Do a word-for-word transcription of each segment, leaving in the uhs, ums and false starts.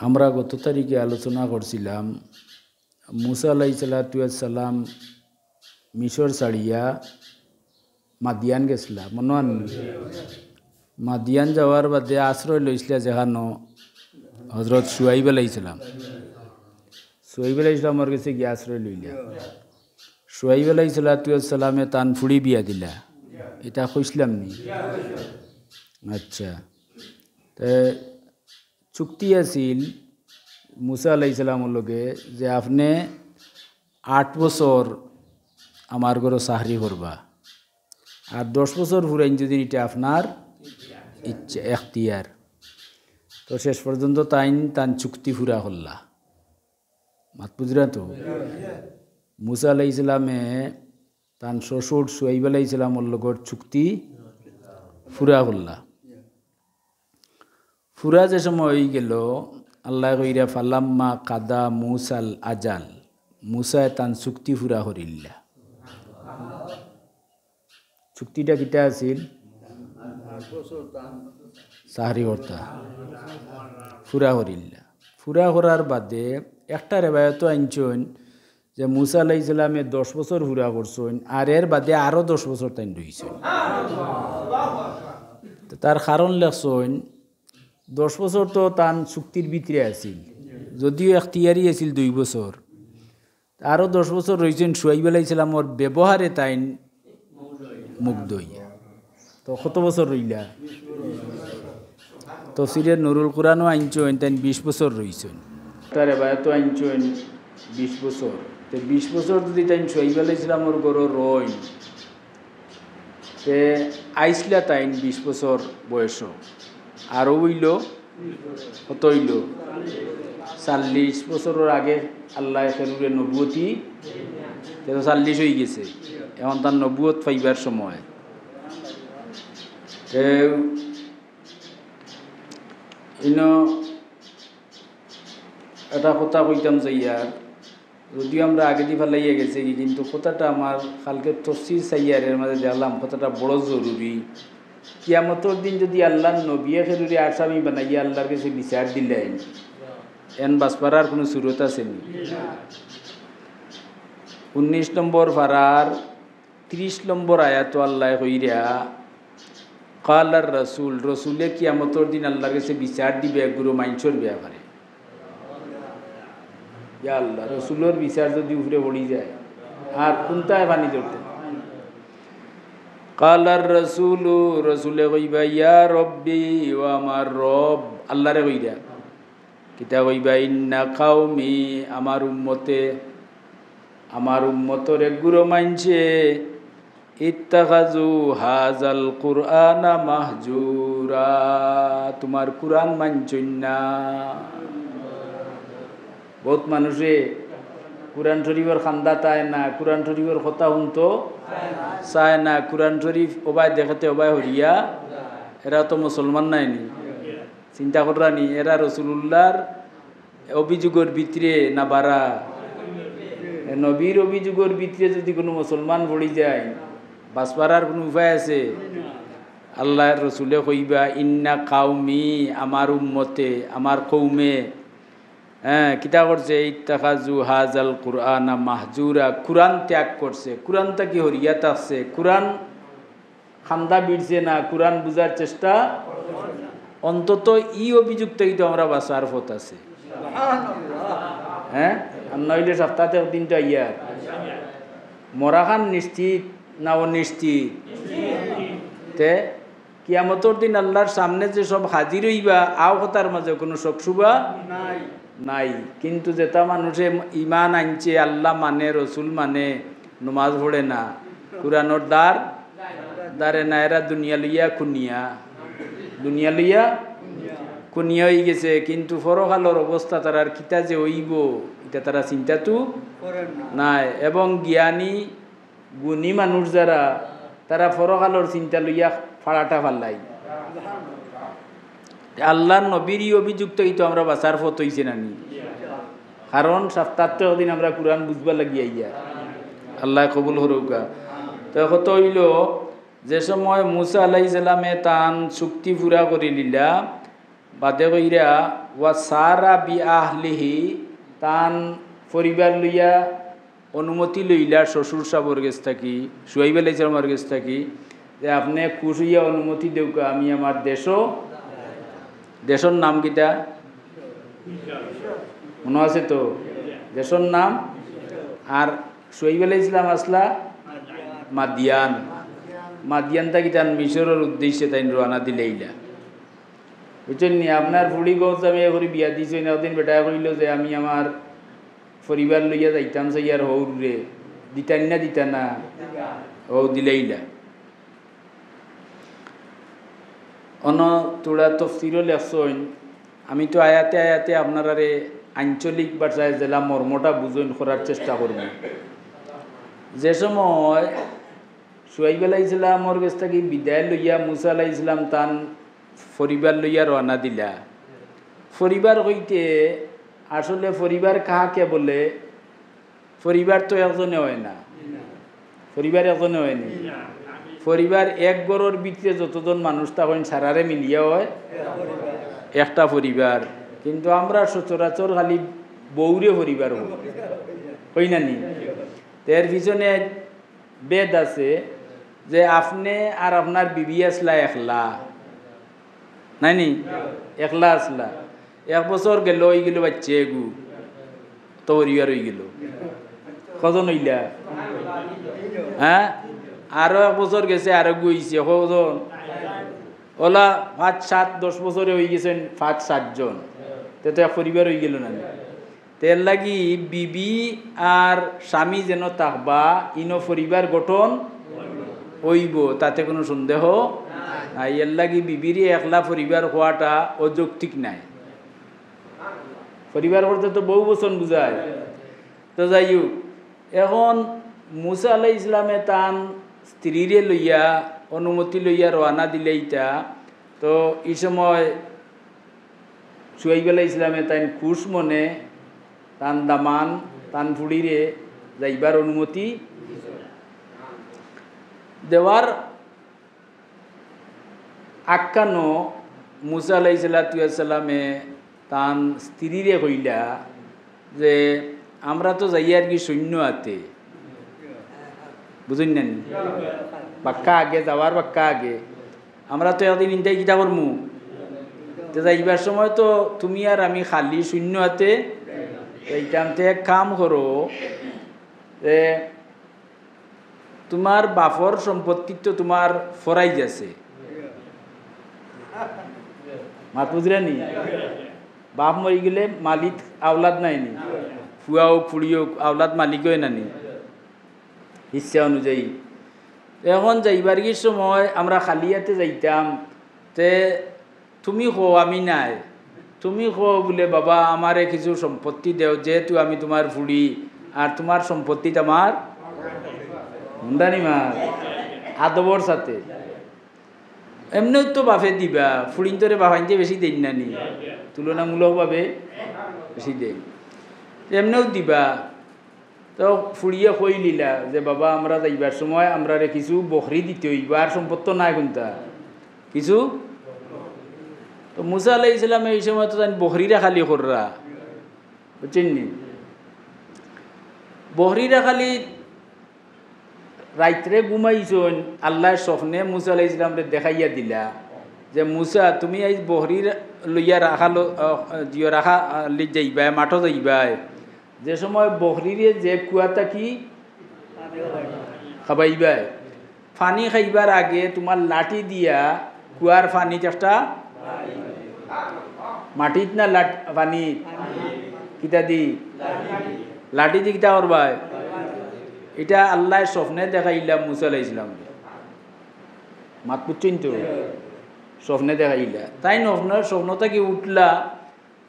আমরা গত তারিখে আলোচনা করছিলাম, মুসা আলাইহিস সালাতু ওয়াস সালাম মিশর ছাড়িয়া মাদিয়ান গেছলা, মনো আছনি? মাদিয়ান যাওয়ার বাদে আশ্রয় লইছলা যেখানো হজরত শুয়াইব আলাইহিস সালাম। শুয়াইব আলাইহিস সালামর গেছে গিয়া আশ্রয় লইলা। শুয়াইব আলাইহিস সালাতু ওয়াস সালামে তান ফুড়ি বিয়া দিলা, ইতা কইছলাম নি? আচ্ছা, তে চুক্তি আছিল মুসা আলাইহিস সালামর লগে যে আপনে আট বছর আমার ঘরো চাকরি করবা, আর দশ বছর ফুরাইন যদি ইটা আপনার ইচ্ছা, এখতিয়ার। তো শেষ পর্যন্ত তাইন তান চুক্তি পুরা করলা। মাত বুঝরা তো? মুসা আলাইহিস সালামে তান শ্বশুর শুয়াইব আলাইহিস সালামর লগর চুক্তি পুরা করলা। পুরা যে সময় অইগেল, আল্লায় কইরা, "ফালাম্মা কাদা মুসাল আজাল", মুসায় তান চুক্তি পুরা করিল্লা। চুক্তিটা কিতা আছিল? চাকরি করতা। পুরা করিল্লা। পুরা করার বাদে একটা রেবায়তো আনছইন যে মুসা আলাইহিস সালামে দশ বছর পুরা করছইন, আর এর বাদে আরো দশ বছর তাইন রইছইন। তো তার কারণ লেখছইন, দশ বছর তো তান চুক্তির ভিতরে আছিল, যদিও এখতিয়ারি আছিল দুই বছর, আরো দশ বছর রইছইন শুয়াইব আলাইহিস সালামর ব্যবহারে তাইন মুগ্ধ অইয়া। তো কত বছর রইলা? তফসিরে নুরুল কুরআনও আনছইন, তাইন বিশ বছর রইছইন। তার রেবায়তো আনছইন বিশ বছর। তে বিশ বছর যদি তাইন শুয়াইব আলাইহিস সালামর ঘরো রইন, তে আইছলা তাইন বিশ বছর বয়সো। আরো অইল, কত অইল? চল্লিশ বছরর আগে আল্লায় খেরুরে নবুয়তি, তে তো চল্লিশ অইগেছে, এখন তার নবুয়ত পাইবার সময়। তে ইনো এটা কথা কইতাম চাইয়ার, যদিও আমরা আগেদি ফালাইয়া গেছি, কিন্তু কথাটা আমার কালকে তফসির চাইয়ার, এর মাঝে দেখলাম কথাটা বড় জরুরি। কিয়ামতর দিন যদি আল্লার নবিয়ে খেরুরে আসামি বানাইয়া আল্লার গেছে বিচার দিলাইন, এন বাঁচবার আর কুনু সুরত আছে নি? উনিশ নম্বর পারার ত্রিশ নম্বর আয়াতো আল্লায় কইরা, "কালার রাসূল", রসুলে কিয়ামতর দিন আল্লার গেছে বিচার দিবা এগুলো মাইনষর ব্যাপারে। ইয়া আল্লাহ, রসুলর বিচার যদি উপরে পড়ি যায়, আর কুনটায় পানি ধরতে? "কালার রাসূলু", রসুলে কইবা, "ইয়া রব্বি", ও আমার রব, আল্লারে কইরা। কিতা কইবা? "ইন্না কাওমি", আমার উম্মতে, আমার উম্মতর এগুলো মাইনষে, "ইত্তাখাযু হাযাল কুরআনা মাহজুরা", তুমার কুরআন মানছইন না। বউত মানুষে কুরআন শরীফর কান্দা চায় না, কুরআন শরীফর কথা হুনতো চায় না, কুরআন শরীফ ওবায় দেখতে ওবায় হরিয়া, এরা তো মুসলমান নায়নি। চিন্তা কররানি, এরা রসুলুল্লাহর অভিযোগর ভিতরে না বারা? নবীর অভিযোগর ভিতরে যদি কুনু মুসলমান পড়ি যায়, বাঁচবার আর কুনু উপায় আছে? আল্লার রসুলে কইবা, "ইন্না কাওমি", আমার উম্মতে, আমার কওমে, হ্যাঁ, কিতা করছে? "ইত্তাখাযু হাযাল কুরআনা মাহজুরা", কুরআন ত্যাগ করছে, কুরআন থাকি হরিয়া থাকছে, কুরআন কান্দা ভিড়ছে না, কুরআন বুঝার চেষ্টা। অন্তত ই অভিযোগ থাকি তো আমরা বাঁচার পথ আছে। হ্যাঁ, আর নইলে সপ্তাহে একদিন তো আইয়ার। মরাখান নিশ্চিত না অনিশ্চিত? তে কিয়ামতর দিন আল্লার সামনে যে সব হাজির অইবা, আও কথার মাঝে কুনু শক শুবা নাই। কিন্তু যেটা মানুষে ইমান আনছে, আল্লাহ মানে, রসুল মানে, নমাজ পড়ে না, কুরআনর দ্বার ধারে না, এরা দুনিয়া লইয়া খুনিয়া, দুনিয়া লইয়া খুনিয়া অইগেছে। কিন্তু পরকালর অবস্থা তারার কিতা যে অইবো, ইটা তারা চিন্তা তো নায়। এবং জ্ঞানী গুণী মানুষ যারা, তারা পরকালর চিন্তা লইয়া ফাড়াটা ফালাই। আল্লার নবীর ই অভিযোগ থাকি তো আমরা বাঁচার পথ অইছে না নি? কারণ সপ্তাহে একদিন আমরা কুরআন বুঝবার লাগি আইয়ার। আল্লায় কবুল করউক্কা। তো কথা অইলো, যে সময় মুসা আলাইহিস সালামে তান চুক্তি পুরা করিলিলা, বাদে কইরা ওয়া সারা বি আহলিহি, তান পরিবার লইয়া অনুমতি লইলা শ্বশুর সাবর গেছ থাকি, শুয়াইব আলাইহিস সালামর গেছ থাকি, যে আপনে খুশ অইয়া অনুমতি দেউক্কা, আমি আমার দেশো, দেশর নাম কিতা? মনো আছে তো? দেশর নাম। আর শুয়াইব আলাইহিস সালাম আছলা মাদিয়ান। মাদিয়ান থাকি তান মিশরর উদ্দেশ্যে তাইন রওয়ানা দিলাইলা। বুঝছইন নি? আপনার ফুড়ি গছ আমি এ করি বিয়া দিছইন, একদিন বেটায় কইলো যে আমি আমার পরিবার লইয়া যাইতাম চাইয়ার হউররে, দিতা নি না দিতা না? অউ দিলাইলা। অনো থুড়া তফসিরও লেখছইন, আমি তো আয়াতে আয়াতে আপনারারে আঞ্চলিক ভাষায় যেলা মর্মটা বুঝইন করার চেষ্টা করমু। যে সময় শুয়াইব আলাইহিস সালামর গেছ থাকি বিদায় লইয়া মুসা আলাইহিস সালাম তান পরিবার লইয়া রওয়ানা দিলা। পরিবার কইতে আসলে পরিবার কাহাকে বলে? পরিবার তো একজনে অয় না। পরিবার একজনে অয় নি। পরিবার এক ঘরর ভিতরে যতজন মানুষ থাকইন সারারে মিলিয়া অয় একটা পরিবার। কিন্তু আমরা সচরাচর খালি বউরে পরিবার কই, কই না নি? তে এর পিছনে ভেদ আছে যে আপনে আর আপনার বিবি আছলা একলা, নায় নি? একলা আছলা। এক বছর গেল, অইগেলো বাইচ্চা এগু, তো পরিবার অইগেলো। কয়জন অইলা? হ্যাঁ, আরো এক বছর গেছে, আরোগু অইছে, কয়জন? অলা পাঁচ, সাত, দশ বছরে অইগেছইন পাঁচ, সাতজন। তে তো এক পরিবার অইগেলো না নি? তে এর লাগি বিবি আর স্বামী যেন থাকবা, ইনো পরিবার গঠন অইবো, তাতে কুনু সন্দেহ নাই। এর লাগি বিবিরে একলা পরিবার কওয়াটা অযৌক্তিক নায়। পরিবার করতে তো বউ বচন বুঝায়। তো যাই হউক, এখন মুসা আলাইহিস সালামে তান স্ত্রীরে লইয়া, অনুমতি লইয়া রওয়ানা দিলাইতা। তো ই সময় শুয়াইব আলাইহিস সালামে তাইন খুশ মনে তান দামান, তান ফুড়িরে যাইবার অনুমতি দেওয়ার আখ্যানো মুসা আলাইহিস সালাতু ওয়াস সালামে তান স্ত্রীরে কইলা যে, "আমরা তো যাইয়ার গি শূন্য আতে।" বুঝইন না নি? বাক্কা আগে, যাওয়ার বাক্কা আগে। আমরা তো একদিন ইনতাই কিতা করমু? তে যাইবার সময় তো তুমি আর আমি খালি শূন্য আতে যাইতাম। তে এক কাম করো, যে তুমার বাপর সম্পত্তি তো তুমার ফরাইজ আছে। মাত বুঝরা নি? বাপ মরি গেলে মালিক আওলাদ নাই নি? ফুয়া অউক, ফুড়ি অউক, আওলাদ মালিক অয় না নি? হিস্সা অনুযায়ী। এখন যাইবার গির সময় আমরা খালি আতে যাইতাম, তে তুমি কও আমি নাই, তুমি কও বুলে, "বাবা, আমারে কিছু সম্পত্তি দেও, যেহেতু আমি তুমার ফুড়ি, আর তুমার সম্পত্তিত আমার হুন্দানি মার আদবর সাথে।" এমনেও তো বাপে দিবা, ফুড়িন্তরে বাফাইন্তে বেশি দেইন না নি, তুলনামূলকভাবে বেশি দেইন, এমনেও দিবা। তো ফুড়িয়ে কইলিলা যে, "বাবা, আমরা যাইবার সময় আমরারে কিছু বকরি দিতে অইবো, আর সম্পদ তো নাই কুন্তা, কিছু।" তো মুসা আলাইহিস সালামে ই সময় তো তাইন বকরিরে খালি কররা, বুঝছইন নি? বকরিরে খালি রাইতরে ঘুমাইছইন, আল্লায় স্বপ্নে মুসা আলাইহিস সালামরে দেখাইয়া দিলা যে, "মুসা, তুমি আইজ বকরি লইয়া রাখালো, আহ, জিও রাখা, আহ, লি যাইবায়, মাঠো যাইবায়।" যে সময় বকরিরে যে কুয়া থাকি খাবাইবায়, পানি খাইবার আগে তুমার লাঠি দিয়া কুয়ার পানিত একটা, মাটিত না লাঠ-, পানিত? কিতা দি? লাঠি দি কিতা করবায়? ইটা আল্লায় স্বপ্নে দেখাইলা মুসা আলাইহিস সালামরে। মাত বুঝছইন তো? স্বপ্নে দেখাইলা। তাইন স্বপ্ন, স্বপ্ন থাকি উঠলা,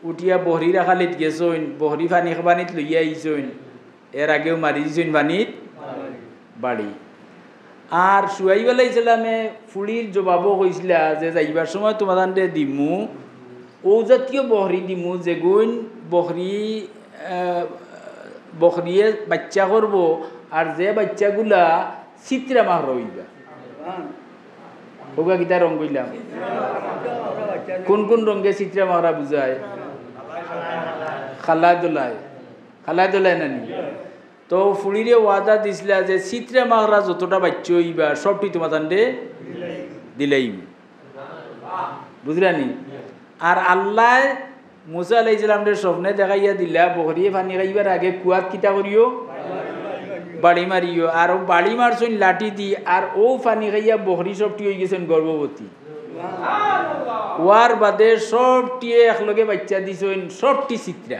উঠিয়া বকরির আখালিত গেছইন, বকরি পানি খাবানিত লইয়া আইছইন, এর আগেউ মারি দিছইন পানিত বাড়ি। আর শুয়াইব আলাইহিস সালামে ফুড়ির জবাবো কইছিলা যে, "যাইবার সময় তুমাতানরে দিমু, অউ জাতীয় বকরি দিমু, যেগুইন বকরি, আহ, বকরিয়ে বাইচ্চা করবো, আর যে বাইচ্চাগুলা চিত্রা মাকড়া অইবা।" অউগা কিতা রং কইলাম? কুন কুন রঙে চিত্রা মাকড়া বুঝায়? খালা দোলায়, খালা দোলায় নানি? তো ফুড়িরে ওয়াদা দিছলা যে ছিত্রা মাখরা যতটা বাইচ্চা অইবা, সবটি তুমার তানরে দিলাইমু। বুঝরানি? আর আল্লায় মুসা আলাইহিস সালামরে স্বপ্নে দেখাইয়া দিলা, বকরিয়ে পানি খাইবার আগে কুয়াত কিতা করিও? বাড়ি মারিও। আর অউ বাড়ি মারছইন লাঠি দি, আর অউ পানি খাইয়া বকরি সবটি অইগেছইন গর্ভবতী। অওয়ার বাদে সবটিয়ে একলগে বাইচ্চা দিছইন, সবটি ছিত্রা।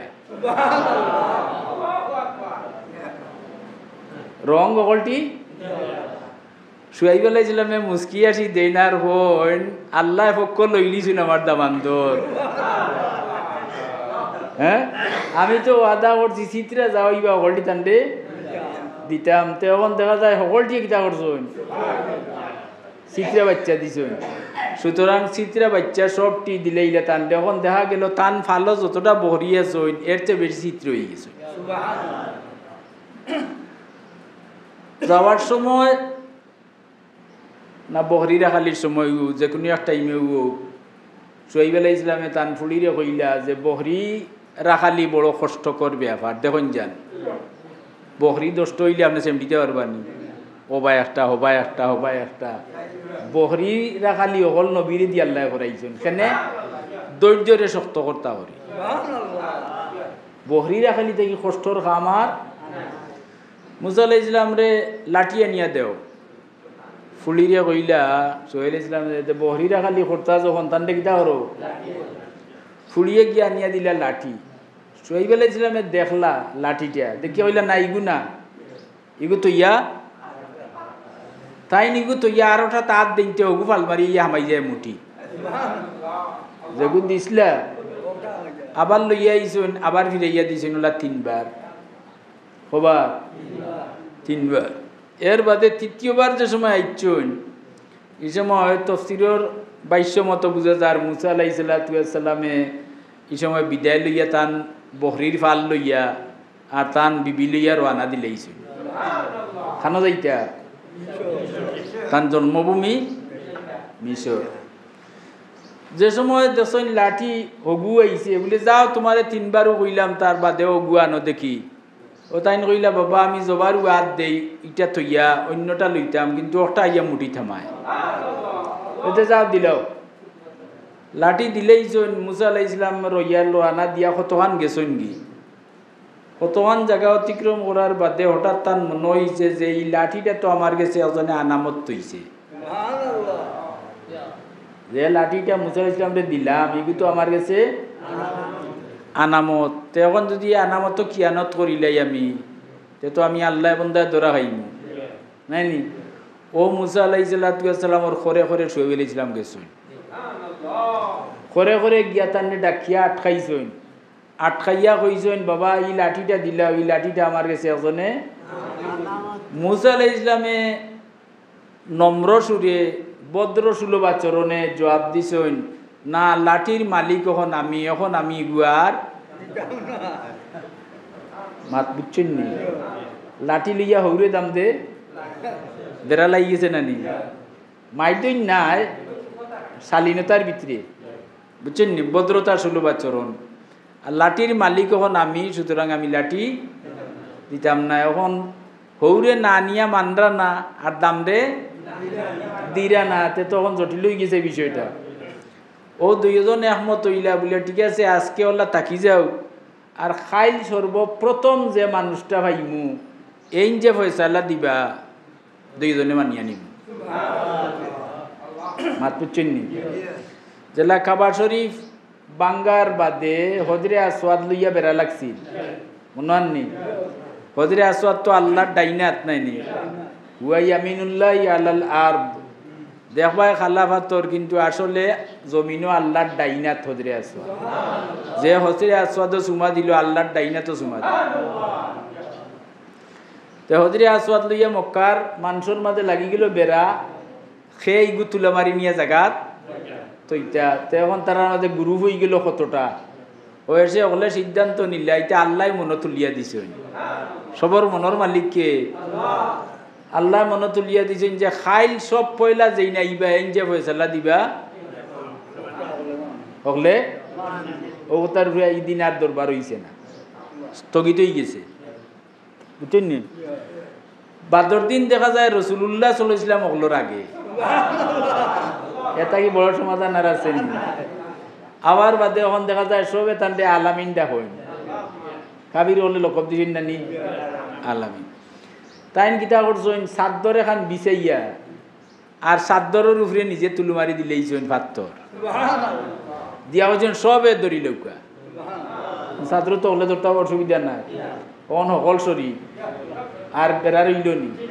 রং হকলটি? শুয়াইব আলাইহিস সালামে মুচকি হাসি দেইন আর কইন, "আল্লায় পক্ষ লইলিছইন আমার দামান্দর।" হে, আমি তো ওয়াদা করছি, ছিত্রা যা অইবা হকলটি তানরে দিতাম। তে অখন দেখা যায় হকলটিয়ে কিতা করছইন? ছিত্রা বাইচ্চা দিছইন। সুতরাং ছিত্রা বাইচ্চা সবটি দিলাইলা তানরে। অখন দেখা গেল তান পালো যতটা বকরি আছইন, এর চেয়ে বেশি ছিত্রা অইগেছইন। যাওয়ার সময় না বকরি রাখালির সময় অউ, যেকুনু এক টাইমে অউ, শুয়াইব আলাইহিস সালামে তান ফুড়িরে কইলা যে বকরি রাখালি বড় কষ্টকর ব্যাপার, দেখইন যান। বকরি দশটা অইলে আপনে চেমটিতা পারবা নি? অবায় একটা, হবায় একটা, হবায় একটা। বকরি রাখালি অকল নবীরে দি আল্লায় করাইছইন। কেনে? ধৈর্যরে শক্ত করতা করি। বকরি রাখালি থাকি কষ্টর কাম আর মুসা আলাইহিস সালামরে লাঠি আনিয়া দেও। ফুড়িরে কইলা, শুয়াইব আলাইহিস সালামে, "তে বকরি রাখালি করতা যখন, তানরে কিতা করো?" ফুড়িয়ে গিয়া আনিয়া দিলা লাঠি। শুয়াইব আলাইহিস সালামে দেখলা লাঠিটা, দেখিয়া কইলা, "না, ইগু না, ইগু থইয়া।" তাইন ইগু থইয়া আরোটা তাত দেইনতে অগু ফাল মারি ইয়া হামাই যায় মুঠি। যেগু দিছলা, আবার লইয়া আইছইন, আবার ফিরাইয়া দিছইন, অলা তিনবার। কয়বার? তিনবার। এর বাদে তৃতীয়বার যে সময় আইছইন, ই সময় তফসিরর ভাষ্য মতো বুঝা যার, মুসা আলাইহিস সালাতু ওয়াস সালামে ই সময় বিদায় লইয়া তান বকরির পাল লইয়া আর তান বিবি লইয়া রওয়ানা দিলাইছইন। কানো যাইতা? তান জন্মভূমি মিশর। যে সময় দেখছইন লাঠি হগু আইছে, বুলে, "যাও, তুমারে তিনবারও কইলাম, তার বাদে হগু আনো দেখি।" অউ তাইন কইলা, "বাবা, আমি জবার ওয়াদ দেই, ইটা থইয়া অইন্যটা লইতাম, কিন্তু অটা আইয়া মুঠিত হামায়।" এতে যাও দিলাও। লাঠি দিলাইছইন, মুসা আলাইহিস সালাম রইয়া রওয়ানা দিয়া কতখান গেছইন গি। কতখান জাগা অতিক্রম করার বাদে হঠাৎ তান মনো অইছে যে ই লাঠিটা তো আমার গেছে একজনে আনামত থইছে। যে লাঠিটা মুসা আলাইহিস সালামরে দিলাম, ইগু তো আমার গেছে আনামত। তে অখন যুদি আনামতো খিয়ানত করিলাই আমি, তে তো আমি আল্লায় বন্দায় ধরা খাইমু, নায় নি? অউ মুসা আলাইহিস সালাতু ওয়াস সালামর খরে খরে শুয়াইব আলাইহিস সালাম গেছইন। খরে খরে গিয়া তানরে ডাকিয়া আটকাইছইন। আটকাইয়া কইছইন, "বাবা, ই লাঠিটা দিলাও, ই লাঠিটা আমার গেছে একজনে।" মুসা আলাইহিস সালামে নম্র সুরে, ভদ্র সুলভ আচরণে জবাব দিছইন, "না, লাঠির মালিক অখন আমি, অখন আমি ইগু আর।" মাত বুঝছইন নি? লাঠি লইয়া হউরে দাম দে, বেড়া লাগি গেছে না নি? মাইর দইন নায়, শালীনতার ভিতরে, বুঝছইন নি? ভদ্রতা, সুলভ আচরণ। আর লাঠির মালিক অখন আমি, সুতরাং আমি লাঠি দিতাম না। অখন হউরে না নিয়া মানরা না, আর দামরে দিরা না, তে তো অখন জটিল অইগেছে বিষয়টা। অউ দুইজন একমত অইলা, বুলে, "ঠিক আছে, আজকে অলা থাকি যাও, আর কাইল সর্বপ্রথম যে মানুষটা পাইমু, এইন যে ফয়সালা দিবা, দুইজনে মানিয়া নিমু।" মাত বুঝছইন নি? যেলা কাবা শরীফ ভাঙ্গার বাদে হজরে আসওয়াদ লইয়া বেড়া লাগছিল, মনো আছনি? হজরে আসওয়াদ তো আল্লার ডাইন আত, নায় নি? হুয়া ইয়ামিনুল্লাহি আলাল আরদ। দেখবায় কালা পাথর, কিন্তু আসলে জমিনো আল্লার ডাইন আত হজরে আসওয়াদ। যে হজরে আসওয়াদো চুমা দিলো, আল্লার ডাইন আতো চুমা দিলো। তে হজরে আসওয়াদ লইয়া মক্কার মানষর মাঝে লাগি গেলো বেড়া, কে ইগু তুলা মারি নিয়া জাগাত থইতা। তে অখন তারার মাঝে group অইগেলো কতটা। অইছে অকলে সিদ্ধান্ত নিলা, ইটা আল্লায় মনো তুলিয়া দিছইন। সবর মনর মালিক কে? আল্লায় মনো তুলিয়া দিছইন যে কাইল সব পয়লা যেইন আইবা, এইন যে ফয়সালা দিবা, অকলে অউ কথার উপরে ইদিন আর দরবার অইছে না। স্থগিত অইগেছে। বুঝছইন নি? বাদর দিন দেখা যায় রসুলুল্লাহ সাল্লাল্লাহু আলাইহি ওয়াসাল্লাম অকলর আগে। এর থাকি বড় সমাধান আর আছে নি? আবার বাদে অখন দেখা যায় সবে তানরে আলামিন ডাকইন। কাফির অকলে লকব দিছইন না নি? আলামিন। তাইন কিতা করছইন? চাদ্দর এখান বিছাইয়া আর চাদ্দরর উপরে নিজে তুলু মারি দিলাইছইন পাত্থর। দিয়া কইছইন, "সবে ধরি লউক্কা।" ছাত্র তো অকলে ধরতে অসুবিধা নাই, অখন হকল সরি, আর বেড়া রইল নি,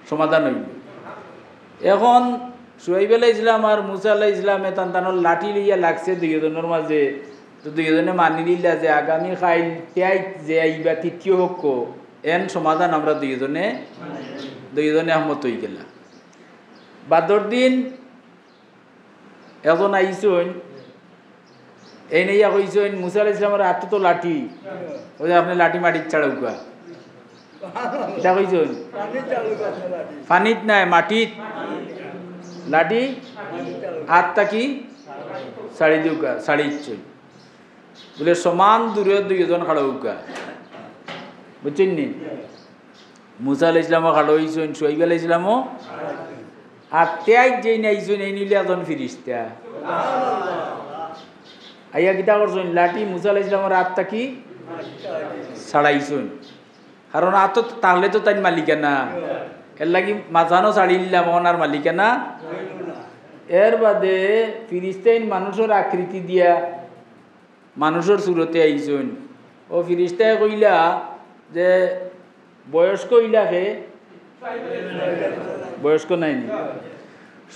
সমাধান অইল। অখন শুয়াইব আলাইহিস সালাম আর মুসা আলাইহিস সালামে তান তানর লাঠি লইয়া লাগছে দুইওজনর মাঝে। তো দুইওজনে মানি নিলা যে আগামী কাইল তিয়াইত যে আইবা তৃতীয় পক্ষ, এন সমাধান আমরা দুইওজনে, দুইওজনে একমত অইগেলা। বাদর দিন একজন আইছইন, এইন আইয়া কইছইন, "মুসা আলাইহিস সালামর আতো তো লাঠি, অউ যে আপনে লাঠি মাটিত ছাড়উক্কা।" ইতা কইছইন? পানিত নায়, মাটিত। লাঠি আত থাকি ছাড়ি দেউক্কা, ছাড়ি দিছইন। বুলে, "সমান দূরে দুইওজন খাড়া অউক্কা।" বুঝছইন নি? মুসা আলাইহিস সালামও খাড়া অইছইন, শুয়াইব আলাইহিস সালামও। আর তিয়াইত যেইন আইছইন, এইন অইলা একজন ফিরিস্তা। আইয়া কিতা করছইন? লাঠি মুসা আলাইহিস সালামর আত থাকি ছাড়াইছইন। কারণ আতো তাইলে তো তাইন মালিকানা। এরলাগি মাঝখানো ছাড়িলাইলাম, অখন আর মালিকানা। এর বাদে ফিরিস্তাইন মানুষর আকৃতি দিয়া মানুষর সুরতে আইছইন। অউ ফিরিস্তায় কইলা যে, "বয়স্ক অইলা কে?" বয়স্ক নায় নি?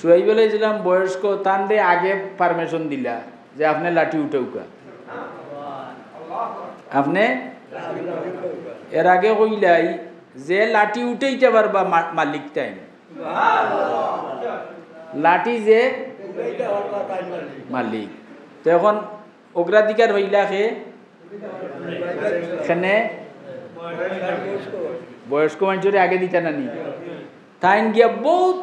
শুয়াইব আলাইহিস সালাম বয়স্ক, তানরে আগে permission দিলা যে, "আপনে লাঠি উঠাউক্কা।" আপনে এর আগে কইলাই যে লাঠি উঠাইতা পারবা মা-, মালিক তাইন। লাঠি যে মালিক। তো অখন অগ্রাধিকার অইলা কে? কেনে? বয়স্ক মানষরে আগে দিতা না নি? তাইন গিয়া বউত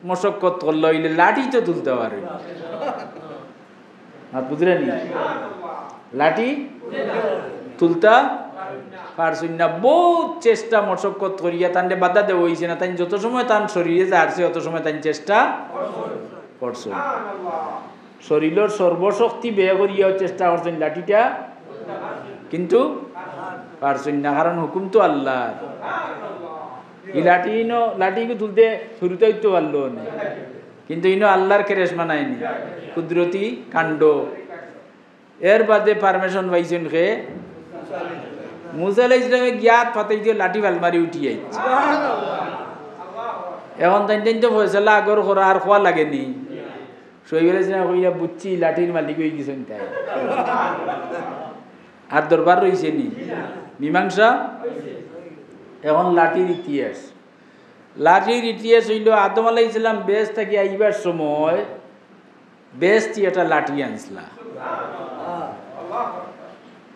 মশক্কত করলা, অইলে লাঠি তো তুলতা পারইন না। মাত বুঝরা নি? লাঠি তুলতা পারছইন না। বউত চেষ্টা মশক্কত করিয়া তানরে বাধা দেওয়া অইছে না। তাইন যত সময় তান শরীরে জারছে, অত সময় তাইন চেষ্টা করছইন। শরীরর সর্বশক্তি ব্যয় করিয়াও চেষ্টা করছইন লাঠিটা, কিন্তু পারছইন না, কারণ হুকুম তো আল্লাহর। ই লাঠি ইনো, লাঠি ইগু তুলতে শুরুতে উঠতে পারলো না, কিন্তু ইনো আল্লাহর কেরেশমা নায় নি, কুদরতি কাণ্ড। এর বাদে permission পাইছইন কে? মুসা আলাইহিস সালামে গিয়া আত পাতাইতে লাঠি ফাল মারি উঠি আইছে। অখন তাইন তাইন তো ফয়সালা আগর করা আর কওয়া লাগে নি। শুয়াইব আলাইহিস সালামে কইলা, "বুঝছি, লাঠির মালিক অইগেছইন তাইন।" আর দরবার রইছে নি? মীমাংসা? অখন লাঠির ইতিহাস। লাঠির ইতিহাস অইলো, আদম আলাইহিস সালাম বেহেস্ত থাকি আইবার সময় বেহেস্তি একটা লাঠি আনছলা।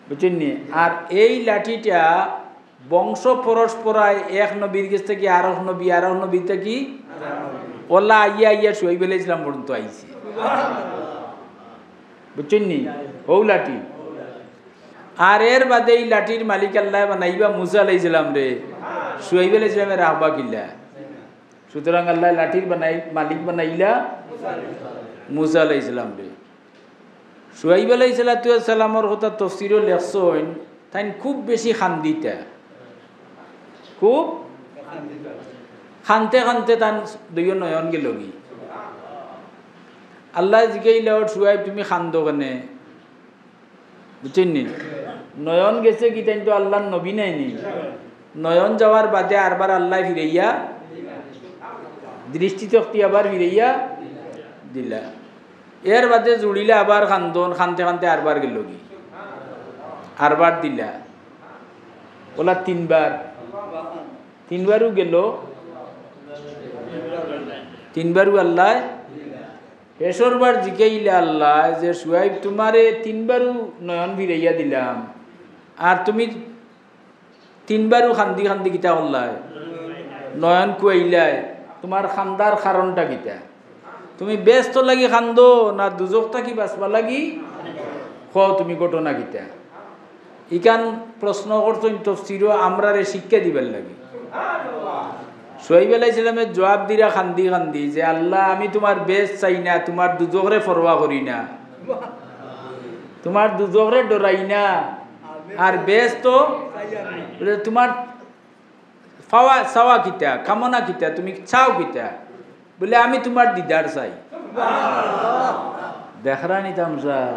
বুঝছইন নি? আর এই লাঠিটা বংশ পরম্পরায় এক নবীর গেছ থাকি আরক নবী, আরক নবী থাকি অলা আইয়া আইয়া শুয়াইব আলাইহিস সালাম পর্যন্ত আইছে। বুঝছইন নি? অউ লাঠি। আর এর বাদে ই লাঠির মালিক আল্লায় বানাইবা মুসা আলাইহিস সালামরে, শুয়াইব আলাইহিস সালামে রাখবা কিলা? সুতরাং আল্লায় লাঠির বানাই-, মালিক বানাইলা মুসা আলাইহিস সালামরে। শুয়াইব আলাইহিস সালাতু ওয়াস সালামর কথা তফসিরো লেখছইন, তাইন খুব বেশি কান্দিতা, খুব কানতে কানতে তান দুইও নয়ন গেলগি। আল্লায় জিকাইলা, "ও শুয়াইব, তুমি কান্দো কেনে?" বুঝছইন নি? নয়ন গেছে কি, তাইন তো আল্লাহর নবী নায় নি। নয়ন যাওয়ার বাদে আরবার আল্লায় ফিরাইয়া, দৃষ্টিশক্তি আবার ফিরাইয়া দিলা। এর বাদে জুড়িলা আবার কান্দন, কানতে কানতে আরবার গেলগি, আরবার দিলা। অলা তিনবার, তিনবারও গেল, তিনবারও আল্লায় হেশর বার জিকাইলা আল্লায় যে, "শুয়াইব, তুমারে তিনবারও নয়ন ফিরাইয়া দিলাম, আর তুমি তিনবারও কান্দি কান্দি কিতা করলায়? নয়ন কুয়াইলায়, তুমার কান্দার কারণটা কিতা? তুমি বেহেস্ত লাগি কান্দো না দুজখ থাকি বাঁচবার লাগি? কও তুমি ঘটনা কিতা?" ইখান প্রশ্ন করছইন তফসিরো আমরারে শিক্ষা দিবার লাগি। শুয়াইব আলাইহিস সালামে জবাব দিরা কান্দি কান্দি যে, "আল্লাহ, আমি তুমার বেহেশত চাই না, তুমার দুজখরে পরোয়া করি না, তুমার দুজখরে ডরাই না, আর বেহেশত তো তুমার পাওয়া চাওয়া কিতা, কামনা কিতা, তুমি চাও কিতা?" বলে, "আমি তুমার দিদার চাই।" দেখরা নি তামশা,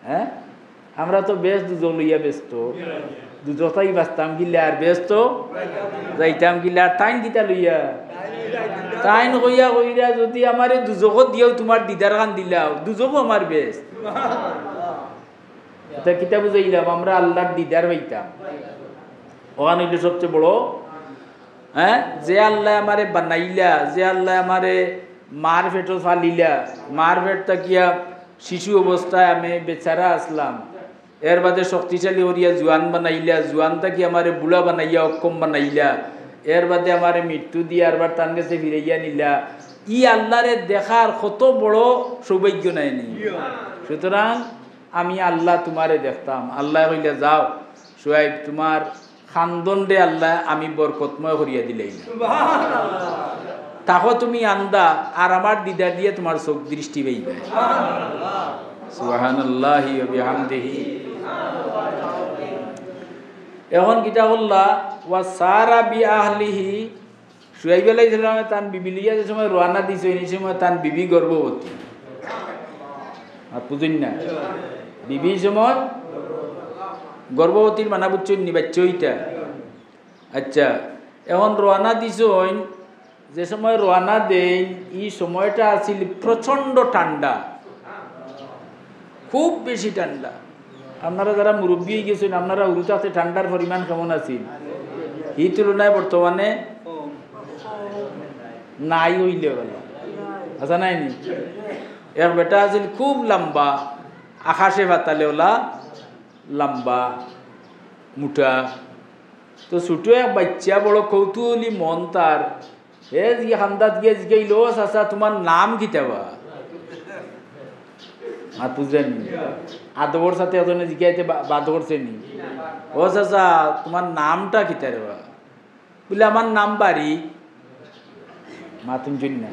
হ্যাঁ? আমরা তো বেহেশত দুজখ লইয়া ব্যস্ত। দুজখ থাকি বাঁচতাম কিলা আর বেহেশত যাইতাম কিলা, আর তাইন কিতা লইয়া? তাইন কইয়া কইরা যদি আমারে দুজখো দিয়াও তুমার দিদার খান দিলাও, দুজখো আমার বেহেশত। ইটা কিতা বুঝাইলাম? আমরা আল্লাহর দিদার পাইতাম। অখান অইলো সবচেয়ে বড়, হ্যাঁ, যে আল্লায় আমারে বানাইলা, যে আল্লায় আমারে মার পেটো ফালিলা, মার পেট থাকিয়া শিশু অবস্থায় আমি বেচারা আছলাম, এর বাদে শক্তিশালী করিয়া জুয়ান বানাইলা, জুয়ান থাকি আমারে বুড়া বানাইয়া অক্ষম বানাইলা, এর বাদে আমারে মৃত্যু দিয়া আরবার তান গেছে ফিরাইয়া নিলা। ই আল্লাহরে দেখার কত বড় সৌভাগ্য নায় নি? সুতরাং আমি আল্লাহ তুমারে দেখতাম। আল্লায় কইলা, "যাও শুয়াইব, তুমার খান্দনরে আল্লায় আমি বরকতময় করিয়া দিলাইলাম। থাকো তুমি আন্দা, আর আমার দিদার দিয়া তুমার চউখ দৃষ্টি পাইবা।" সুবহানাল্লাহি ওয়া বিহামদিহি। এখন কিতা করলা? "ওয়া সারা বি আহলিহি।" শুয়াইব আলাইহিস সালামে তান বিবি লইয়া যে সময় রওয়ানা দিছইন, ই সময় তান বিবি গর্ভবতী। আর বুঝইন না? বিবি ই সময় গর্ভবতীর মানা বুঝছইন নি? বাচ্চা অইতা। আচ্ছা, এখন রওয়ানা দিছইন, যে সময় রওয়ানা দেইন, ই সময়টা আছিল প্রচণ্ড ঠান্ডা, খুব বেশি ঠান্ডা। আপনারা যারা মুরব্বি অইগেছইন, আপনারা হুরু থাকতে ঠান্ডার পরিমাণ কেমন আছিল? ই তুলনায় বর্তমানে নাই অইলে ভালা। আচ্ছা, নাই নি? এক বেটা আছিল খুব লম্বা, আকাশে পাতালে অলা লম্বা, মুটা। তো ছুটো এক বাইচ্চা, বড় কৌতূহলী মন তার, হে জি কান্দাত গিয়া জিগাইল, "ও চাচা, তুমার নাম কিতা বা?" মাত বুঝরা নি? আদবর সাথে একজনে জিগাইতে বা-, বাদ করছে নি? "ও চাচা, তুমার নামটা কিতা রে বা?" বলে, "আমার নাম বারিক।" মাত হুনছইন না?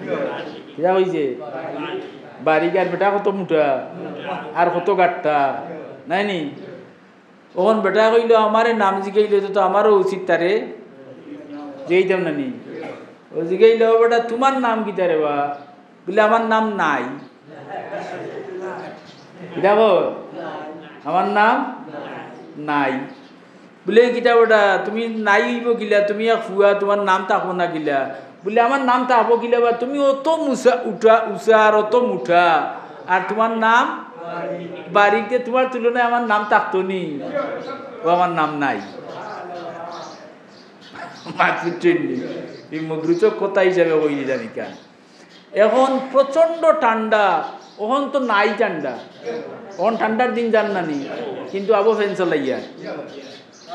কিতা কইছে? বারিক। আর বেটা কত মুটা, আর কত গাট্টা, নায় নি? অখন বেটায় কইলো, "আমারে নাম জিগাইলো তো, তো আমারও উচিত তারে জিগাইতাম না নি?" ও জিগাইলো, "ও বেটা, তুমার নাম কিতা রে বা?" বলে, "আমার নাম নাই।" কিতা কও? "আমার নাম নাই।" বলে, "কিতা বেটা, তুমি নাই অইবো কিলা? তুমি এক ফুয়া, তুমার নাম থাকবো না কিলা?" বলে, "আমার নাম থাকবো কিলা বা? তুমি অত মুসা-, উঠা, উচা আর অত মুটা, আর তুমার নাম বারিক, তুমার তুলনায় আমার নাম থাকতো নি? ও আমার নাম নাই।" মাত বুঝছইন নি? ই মুদ্রিত কথা হিসাবে কই দিলাম ইখান। এখন প্রচণ্ড ঠান্ডা, অখন তো নাই ঠান্ডা, অখন ঠান্ডার দিন যার না নি, কিন্তু আবো ফ্যান চালাইয়া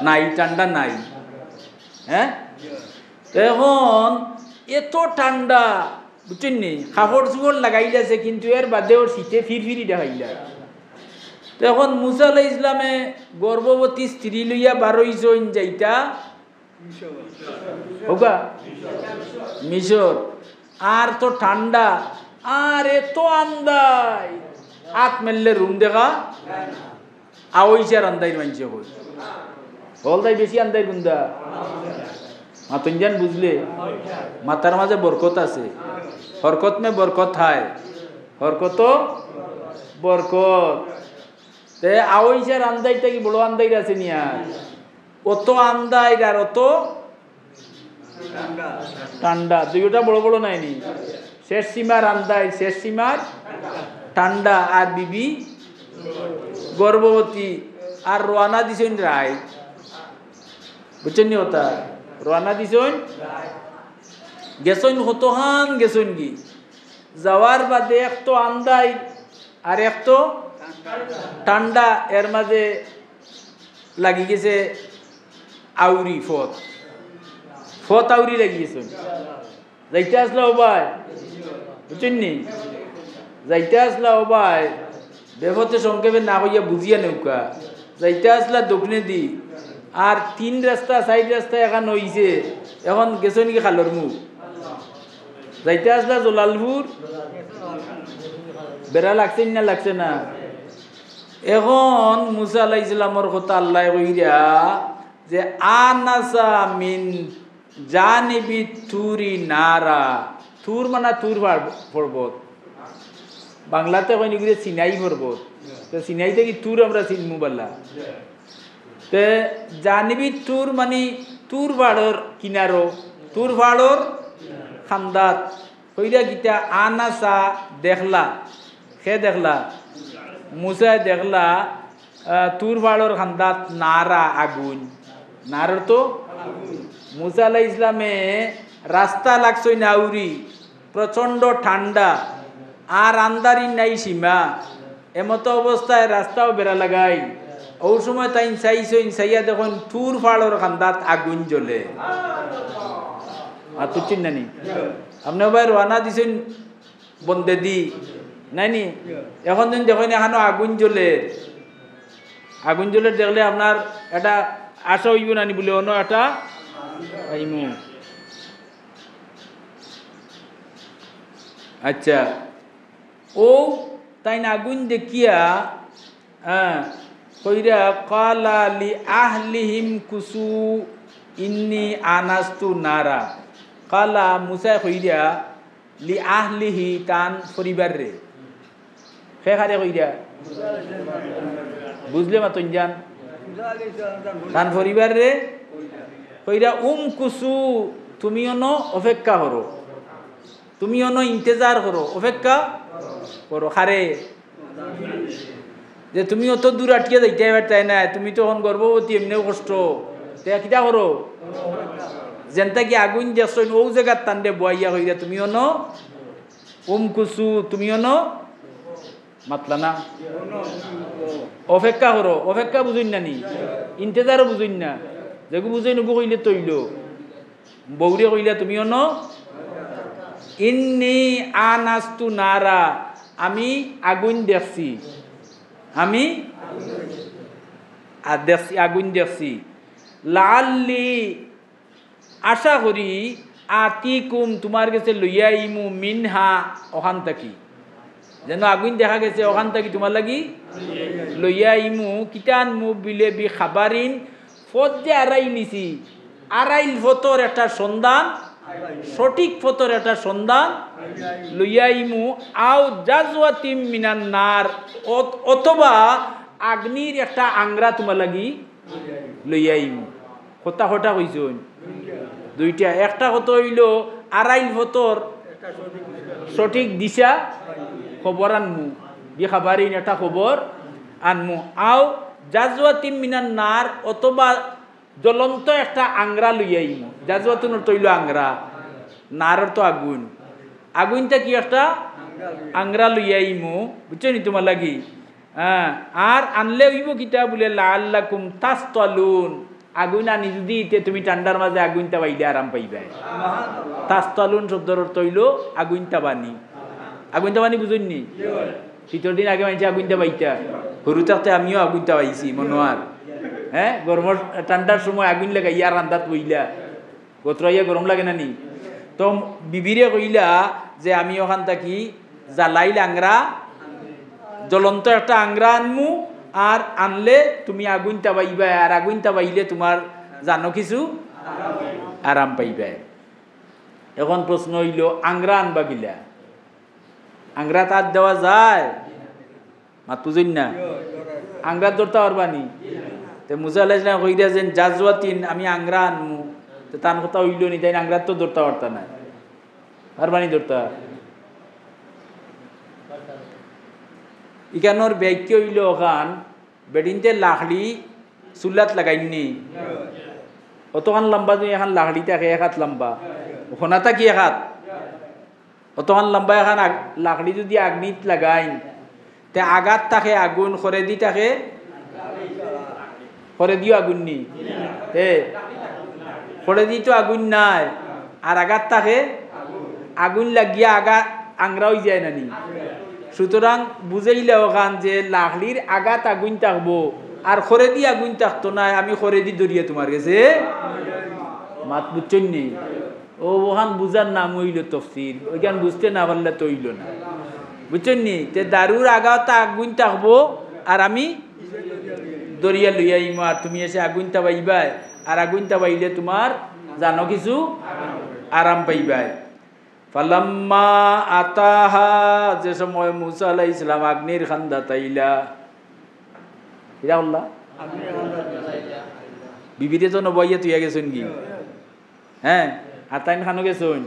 নাই, ঠান্ডা নাই। হ্যাঁ, এখন এত ঠান্ডা, বুঝছইন নি? কাপড় চোপড় লাগাইলাছে, কিন্তু এর বাদেও শীতে ফিরফিরি দেখাইলা। তো এখন মুসা আলাইহিস সালামে গর্ভবতী স্ত্রী লইয়া বারইছইন যাইতা, হউক্কা? মিশর। আর তো ঠান্ডা, আর এত আন্দাই, আত মেললে রুম দেখা, আওইছার আন্দাইর মানষে কয়। হকলতাই বেশি আন্দাইর কুনটা? মাতইন যান বুঝলে? মাতার মাঝে বরকত আছে। হরকত মে বরকত হায়। হরকত বরকত। তে আওইছার আন্দাইর থাকি বড় আন্দাইর আছে নি আর? অত আন্দাইর আর অত ঠান্ডা, দুইওটা বড় বড় নায় নি? শেষ সীমার আন্দাইর, শেষ সীমার ঠান্ডা, আর বিবি গর্ভবতী, আর রওয়ানা দিছইন রাইত। বুঝছইন নি কথা? রওয়ানা দিছইন, গেছইন কতখান গেছইন গি। যাওয়ার বাদে এক তো আন্দাইর, আর এক তো ঠান্ডা, এর মাঝে লাগি গেছে আউরি ফত, ফত আউরি লাগি গেছে। যাইতা আছলা ও ভাই, বুঝছইন নি? যাইতা আছলা ও ভাই, বেফতে সংক্ষেপে না কইয়া বুঝিয়া নেউক্কা। যাইতা আছলা দক্ষিণেদি, আর তিন রাস্তা, চাইর রাস্তা এখান অইছে, এখন গেছো নি খালর মুখ? যাইতা আছলা জলালপুর, বেড়া লাগছে না, লাগছে না? এখন মুসা আলাইহিস সালামর কথা আল্লায় কইরা যে, "আনাসা মিন জানিবি তুরি নারা।" তুর মানে তুর পার-, পর্বত। বাংলাতে কইন ইগুরে সিনাই পর্বত। তো সিনাই থাকি তুর আমরা চিনমু বালা। তে জানিবি তুর মানে তুর পাড়র কিনারো, তুর পাড়র খান্দাত। কইরা কিতা? আনাসা দেখলা। কে দেখলা? মুসায় দেখলা, আহ, তুর পাড়র খান্দাত নারা আগুন। নার অর্থ? মুসা আলাইহিস সালামে রাস্তা লাগছইন আউরি, প্রচণ্ড ঠান্ডা, আর আন্দারির নাই সীমা। এমতো অবস্থায় রাস্তাও বেড়া লাগাই। অউ সময় তাইন চাইছইন, চাইয়া দেখইন তুর পাড়র খান্দাত আগুন জ্বলে। আর তো চিন্তা নেই। আপনে ভাই রওয়ানা দিছইন বন্দেদি, নায় নি? এখন দিন দেখইন এখানো আগুন জ্বলে, আগুন জ্বলে দেখলে আপনার একটা আশা অইবো না নি বুলে, অনো একটা পাইমু। আচ্ছা, অউ তাইন আগুন দেখিয়া, হ্যাঁ, কইরা, "কালা লি আহলিহিম কুসু ইন্নি আনাস্তু নারা।" কালা, মুসায় কইরা, "লি আহলিহি", তান পরিবাররে। কে কারে কইরা? বুঝলে মাতইন জান? তান পরিবাররে কইরা, "উম কুসু", তুমি অনো অপেক্ষা করো। তুমি অনো ইন্তেজার করো, অপেক্ষা করো। কারে? যে তুমি অত দূর আটিয়া যাইতায় পারতায় নায়, তুমি তো এখন গর্ভবতী, এমনেউ কষ্ট। তে কিতা করো? যেন থাকি আগুন দেখছইন, অউ জাগাত তানরে বওয়াইয়া কইরা, তুমি অনো উম কুসু, তুমি অনো মাতলা না। অপেক্ষা করো, অপেক্ষা বুঝইন না নি? ইন্তেজারও বুঝইন না। যেগু বুঝইন, ওগু কইলে তো অইলো। বউরে কইলা, "তুমি অনো।" "ইন্নি আনাস্তু নারা", আমি আগুন দেখছি, আমি আ-, দেখছি, আগুন দেখছি। "লাআল্লি", আশা করি, "আতিকুম", তুমার গেছে লইয়া আইমু, "মিনহা", অখান থাকি। যেন আগুন দেখা গেছে, অখান থাকি তুমার লাগি লইয়া আইমু। কিতা আনমু? বুলে, "বি খাবারিন", পথ যে আরাইলিছি, আরাইল পথর একটা সন্ধান, সঠিক পথর একটা সন্ধান লইয়া আইমু। "আও জাজওয়াতিম মিনান নার", অথ-, অথবা আগ্নির একটা আংরা তুমার লাগি লইয়া আইমু। কথা কয়টা কইছইন? দুইটা। একটা কথা অইলো আরাইল পথর সঠিক দিশা খবর আনমু, বি খাবারিন, একটা খবর আনমু। "আও জাজওয়াতিম মিনান নার", অথবা জ্বলন্ত একটা আংরা লইয়া আইমু। জাজওয়াতুন অর্থ অইলো আংরা, নার অর্থ আগুন। আগুন থাকি একটা আংরা লইয়া আইমু, বুঝছো নি, তুমার লাগি। হ্যাঁ, আর আনলে অইবো কিতা বুলে, "লাআল্লাকুম তাসতালুন", আগুন আনি যুদি ইতে তুমি ঠান্ডার মাঝে আগুন তাবাইলে আরাম পাইবায়। তাসতালুন শব্দর অর্থ অইলো আগুন তাবানি। আগুন তাবানি বুঝইন নি? শীতর দিন আগে মানষে আগুন তাবাইতা। হুরু থাকতে আমিও আগুন তাবাইছি, মনো আর। হ্যাঁ, গরমর, ঠান্ডার সময় আগুন লাগাইয়া রান্দাত বইলা। গতরাইয়া গরম লাগে না নি? তো বিবিরে কইলা যে, "আমি অখান থাকি জ্বালাইল আংরা, জ্বলন্ত একটা আংরা আনমু, আর আনলে তুমি আগুন তাবাইবায়, আর আগুন তাবাইলে তুমার জানো কিছু আরাম পাইবায়।" এখন প্রশ্ন অইলো, আংরা আনবা কিলা? আংরাত আত দেওয়া যায়? মাত বুঝইন না? আংরাত ধরতা পারবা নি? তে মুসা আলাইহিস সালাম কইরা যেন, "জাজওয়াতিন", আমি আংরা আনমু। তে তান কথা অইলো নি, তাইন আংরাত তো ধরতা পারতা নায়। পারবা নি ধরতা? ইখানোর ব্যাখ্যা অইলো অখান, বেটিন্তে লাকড়ি চুলাত লাগাইন নি। অতখান লম্বা যুদি এখান লাকড়ি থাকে, এক আত লম্বা। অখান থাকি এক আত। অতখান লম্বা এখান আগ-, লাকড়ি যুদি আগ্নিত লাগাইন, তে আগাত থাকে আগুন, খরেদি থাকে, খরেদিও আগুন নি? তে খরেদি তো আগুন নায়, আর আগাত থাকে আগুন লাগিয়া আগা আংরা অইযায় না নি? সুতরাং বুঝাইলা অখান যে লাকড়ির আগাত আগুন থাকবো, আর খরেদি আগুইন থাকতো নায়, আমি খরেদি ধরিয়া তুমার গেছে। মাত বুঝছইন নি? অউ, অখান বুঝার নাম অইলো তফসির, অউখান বুঝতে না পারলে তো অইলো না। বুঝছইন নি? তে দারুর আগাত আগুইন থাকবো, আর আমি ধরিয়া লইয়া আইমু, আর তুমি এসে আগুইন তাবাইবায়, আর আগুইন তাবাইলে তুমার জানো কিছু আরাম পাইবায়। ফালাম্মা আতাহা, যে সময় মুসা আলাইহিস সালাম আগ্নির কান্দাত আইলা, কিতা করলা? বিবিরে তো নবাইয়া তুইয়া গেছইন গি? হ্যাঁ, আর তাইন কানো গেছইন?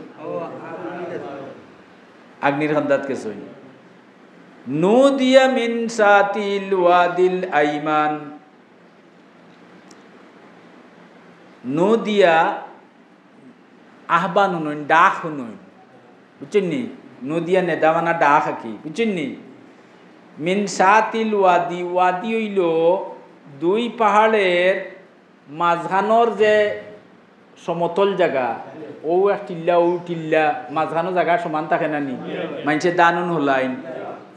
আগ্নির কান্দাত গেছইন। নুদিয়া মিন শাতিল ওয়াদিল আইমান। নুদিয়া আহ্বান হুনইন, ডাক হুনইন, বুঝছইন নি? নুদিয়া নেদা মানা ডাক আর কি, বুঝছইন নি? মিন শাতিল ওয়াদি, ওয়াদি অইলো দুই পাহাড়ের মাঝখানোর যে সমতল জাগা, অউ এক টিল্লা, অউ টিল্লা, মাঝখানো জাগা সমান থাকে না নি? মানষে ধান উন হলাইন,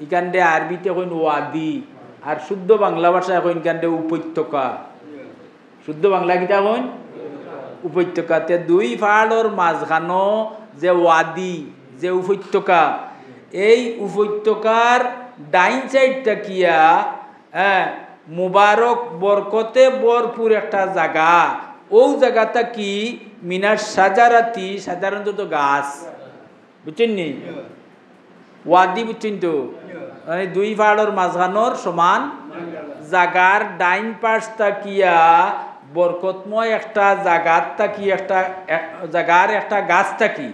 ইখানরে আরবিতে কইন ওয়াদি, আর শুদ্ধ বাংলা ভাষায় কইন ইখানরে উপত্যকা। শুদ্ধ বাংলা কিতা কইন? উপত্যকা। তে দুই পাহাড়র মাঝখানো যে ওয়াদি, যে উপত্যকা, এই উপত্যকার ডাইন সাইড থাকিয়া, হ্যাঁ, মুবারক বরকতে ভরপুর একটা জাগা। অউ জাগা থাকি মিনাশ শাজারাতি, সাধারণত তো গাছ, বুঝছইন নি? ওয়াদি বুঝছইন তো? মানে দুই পাহাড়র মাঝখানোর সমান জাগার ডাইন পাশ থাকিয়া বরকতময় একটা জাগাত থাকি একটা, এক, জাগার একটা গাছ থাকি,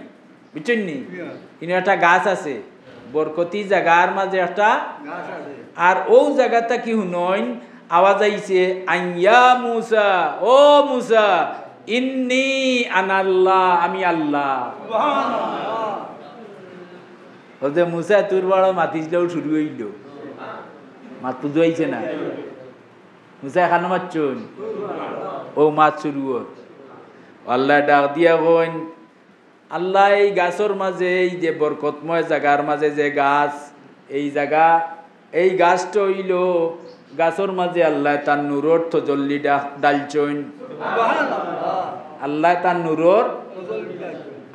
বুঝছইন নি? ইনো একটা গাছ আছে, বরকতি জাগার মাঝে একটা। আর অউ জাগা থাকি হুনইন আওয়াজ আইছে, আইয়া মুসা, ও মুসা, ইন্নি আনাল্লাহ, আমি আল্লাহ। ও যে মুসা তুর বড় মাতিছিল, শুরু অইলো। মাত বুঝাইছে না? মুসা এখানো মাতছইন। অউ মাত শুরু অর। আল্লায় ডাক দিয়া কইন, আল্লায় এই গাছর মাঝে, এই যে বরকতময় জাগার মাঝে যে গাছ, এই জাগা, এই গাছটা অইলো, গাছর মাঝে আল্লায় তান নূরর তজল্লি ডা-, ডালছইন। আল্লায় তান নূরর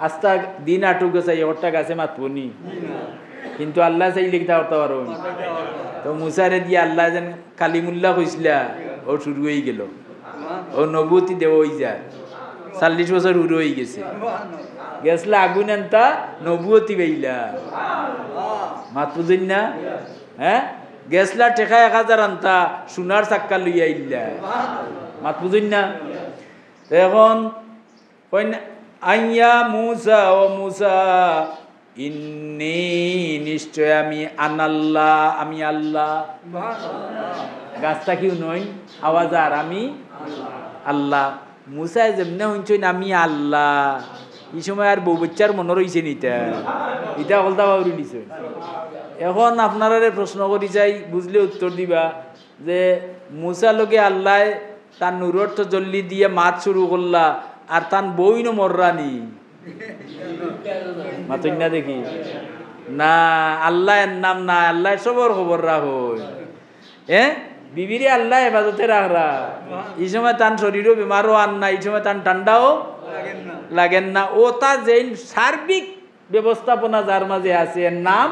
আস্তা দিন আটুক গেছে, একটা গাছে মাতবো নি? কিন্তু আল্লায় চাইলে কিতা করতা পারইন? তো মুসারে দিয়া আল্লায় যেন কালিমুল্লাহ কইছিলা, অউ শুরু অইগেলো। অউ নবুয়তি দেওয়া অইযার। চল্লিশ বছর হুরু অইগেছে। গেছলা আগুইন আনতা, নবুয়তি পাইলা। মাত বুঝইন না? হ্যাঁ? গেছলা টেকা এক হাজার আনতা, সোনার চাক্কা লইয়া আইলা। মাত বুঝইন না? তো এখন কইন, আইয়া মুসা, ও মুসা, ইন্নি, নিশ্চয় আমি, আনাল্লাহ, আমি আল্লাহ। গাছ থাকিও নই, আওয়াজ আর আমি আল্লাহ। মুসায় যেমনে হুনছইন আমি আল্লাহ, ই সময় আর বউ বাচ্চার মনো রইছে নি ইতা? ইতা হকলতা বাউরি নিছইন। এখন আপনারারে প্রশ্ন করি চাই, বুঝলে উত্তর দিবা যে মুসা লগে আল্লায় তান নূরর তজল্লি দিয়া মাত শুরু করলা, আর তান বউইনও মররা নি। মাতইন না দেখি। না, আল্লায় এর নাম না, আল্লায় সবর খবর রাখইন। এ? বিবিরে আল্লায় হেফাজতে রাখরা। ই সময় তান শরীরও বেমারও আর না, ই সময় তান ঠান্ডাও লাগের না। অতা যেইন সার্বিক ব্যবস্থাপনা যার মাঝে আছে, এর নাম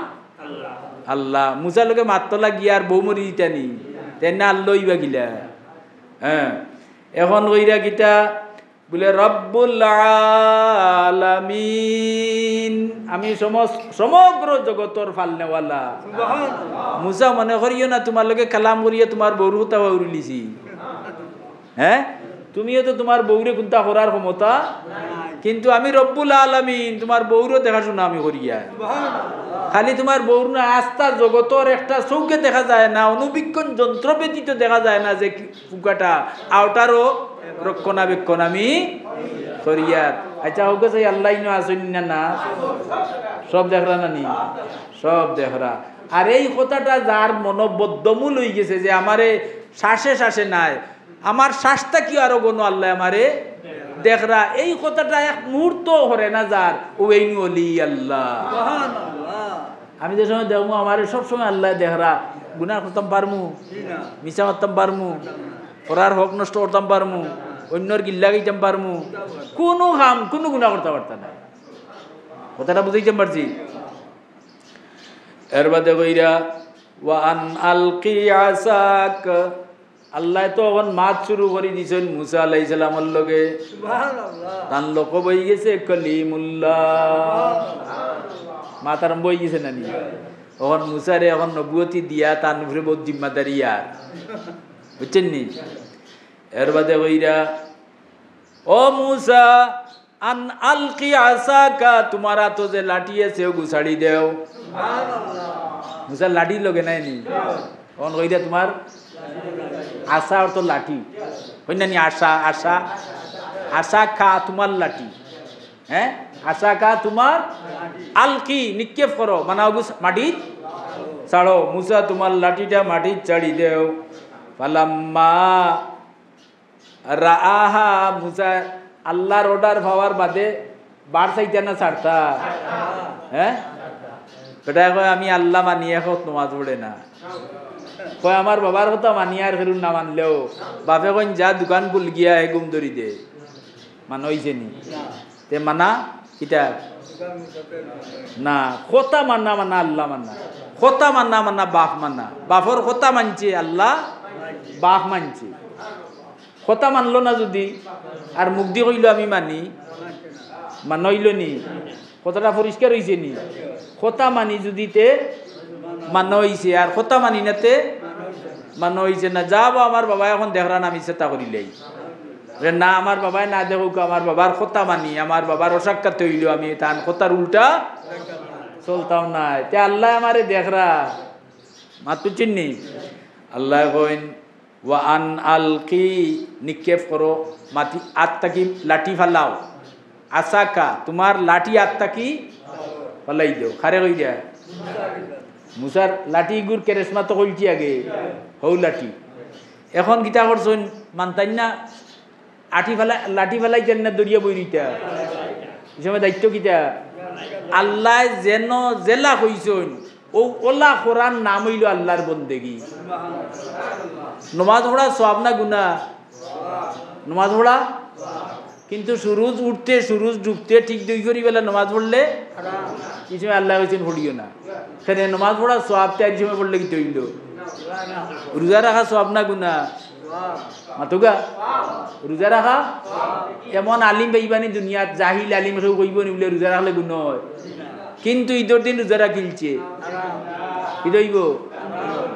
আল্লাহ। মুসার লগে মাত তো লাগিয়া আর বউ মরি যিতা নি, তেনে আল্লাহ অইবা কিলা? হ্যাঁ, এখন কইরা কিতা? বুলে, রব্বুল আলামিন, আমি সমস-, সমগ্র জগতর ফালনেওয়ালা। মুসা, মনে করিও না তুমার লগে কালাম করিয়া তুমার বউর কথা বাউরিলিছি। হ্যাঁ, তুমিও তো তুমার বউরে কুন্তা করার ক্ষমতা, কিন্তু আমি রব্বুল আলামিন, তুমার বউরও দেখাশুনা আমি করিয়ার। খালি তুমার বউর না, আস্তা জগতর একটা চউখে দেখা যায় না, অনুবীক্ষণ যন্ত্র ব্যতীত দেখা যায় না যে কি ফুকাটা, অটারও রক্ষণাবেক্ষণ আমি করিয়ার। আচ্ছা, হউক চাই আল্লাহ ইনো আছইন না, না? সব দেখরা না নি? সব দেখরা। আর এই কথাটা যার মনো বদ্ধমূল অইগেছে যে আমারে শ্বাসে শ্বাসে নায়, আমার শ্বাস থাকিও আরো ঘন আল্লায় আমারে দেখরা, এই কথাটা এক মুহূর্ত হরে না যার, অউ এইন অলি আল্লাহ। আমি যে সময় দেখমু, আমারে সব সময় আল্লায় দেখরা, গুনা করতাম পারমু? মিছা মাততাম পারমু? পরার হক নষ্ট করতাম পারমু? অইন্যর গিল্লা খাইতাম পারমু? কুনু কাম, কুনু গুনা করতাম পারতা নায়। কথাটা বুঝাইতাম পারছি? এর বাদে কইরা, "ওয়া আন আলকি আসাক।" আল্লায় তো অখন মাত শুরু করি দিছইন মুসা আলাইহিস সালামর লগে। সুবহানাল্লাহ। তান লকব অইগেছে কলিমুল্লাহ। মাত আরম্ভ অইগেছে না নি? অখন মুসারে অখন নবুয়তি দিয়া তান উপরে বউত জিম্মাদারি আর। বুঝছইন নি? এর বাদে কইরা, "ও মুসা, আন আলকি আসাকা, তুমার আতো যে লাঠি আছে, অগু ছাড়ি দেও।" মুসার লাঠি লগে নাই নি? অখন কইরা তুমার আসা অর্থ লাঠি। কইন না নি আসা, আসা? আসাকা তুমার লাঠি। হ্যাঁ? আসাকা তুমার আলকি, নিক্ষেপ করো, মানে অগু মাটিত ছাড়ো। মুসা তুমার লাঠিটা মাটিত ছাড়ি দেও। ফালাম্মা রাআহা, মুসা আল্লার order পাওয়ার বাদে বাড় চাইতা না ছাড়তা? হ্যাঁ? বেটায় কয়, "আমি আল্লা মানি, এক অক্ত নমাজ পড়ে না।" কয়, "আমার বাবার কথা মানি আর ফেরুন না মানলেও।" বাপে কইন, "যা দোকান খুল গিয়া, হে ঘুম ধরি দে।" মানা অইছে নি? তে মানা কিতা? না, কথা মানা, মানা আল্লা মানা। কথা মানা, মানা বাপ মানা। বাপর কথা মানছে আল্লা, বাপ মানছে। কথা মানলো না যুদি, আর মুখদি কইলো আমি মানি, মানা অইলো নি? কথাটা পরিষ্কার অইছে নি? কথা মানি যুদি তে মানা অইছে, আর কথা মানি না তে মানা অইছে না। যা বা আমার বাবায় অখন দেখরা না, আমি চেষ্টা করিলাই। রে না, আমার বাবায় না দেখউক, আমার বাবার কথা মানি, আমার বাবার অসাক্ষাৎ অইলো, আমি তান কথার উল্টা চলতাম নায়। তে আল্লায় আমারে দেখরা, মাত বুঝছইন নি? আল্লায় কইন, "ওয়া আন আলকি", নিক্ষেপ করো, মাটি, আত থাকি লাঠি ফালাও। আসাকা, তুমার লাঠি আত থাকি ফালাই দেও। কারে কইরা? মুসার লাঠি গুর কেরেশমা তো কইলছি আগে, হউ লাঠি। অখন কিতা করছইন, মানতাইন না, আঠি ফালা-, লাঠি ফালাইতাইন না, দরিয়া বই রইতা। ই সময় দায়িত্ব কিতা? আল্লায় যেন যেলা কইছইন, অউ অলা করার নাম অইলো আল্লার বন্দেগি। নমাজ পড়া সওয়াব না গুনা? নমাজ পড়া? কিন্তু সুরুজ উঠতে, সুরুজ ডুবতে ঠিক দুই করি বেলা নমাজ পড়লে ই সময় আল্লায় কইছইন পড়িও না। কেনে নমাজ পড়া সওয়াব, তে ই সময় পড়লে কিতা অইলো? রোজা রাখা সওয়াব না গুনা? মাতুগা? রোজা রাখা? এমন আলিম পাইবানি দুনিয়াত, জাহিল আলিম কেউ কইবো নি বুলে রোজা রাখলে গুনা অয়? কিন্তু ইদর দিন রোজা রাখিলছে, ইদ অইবো?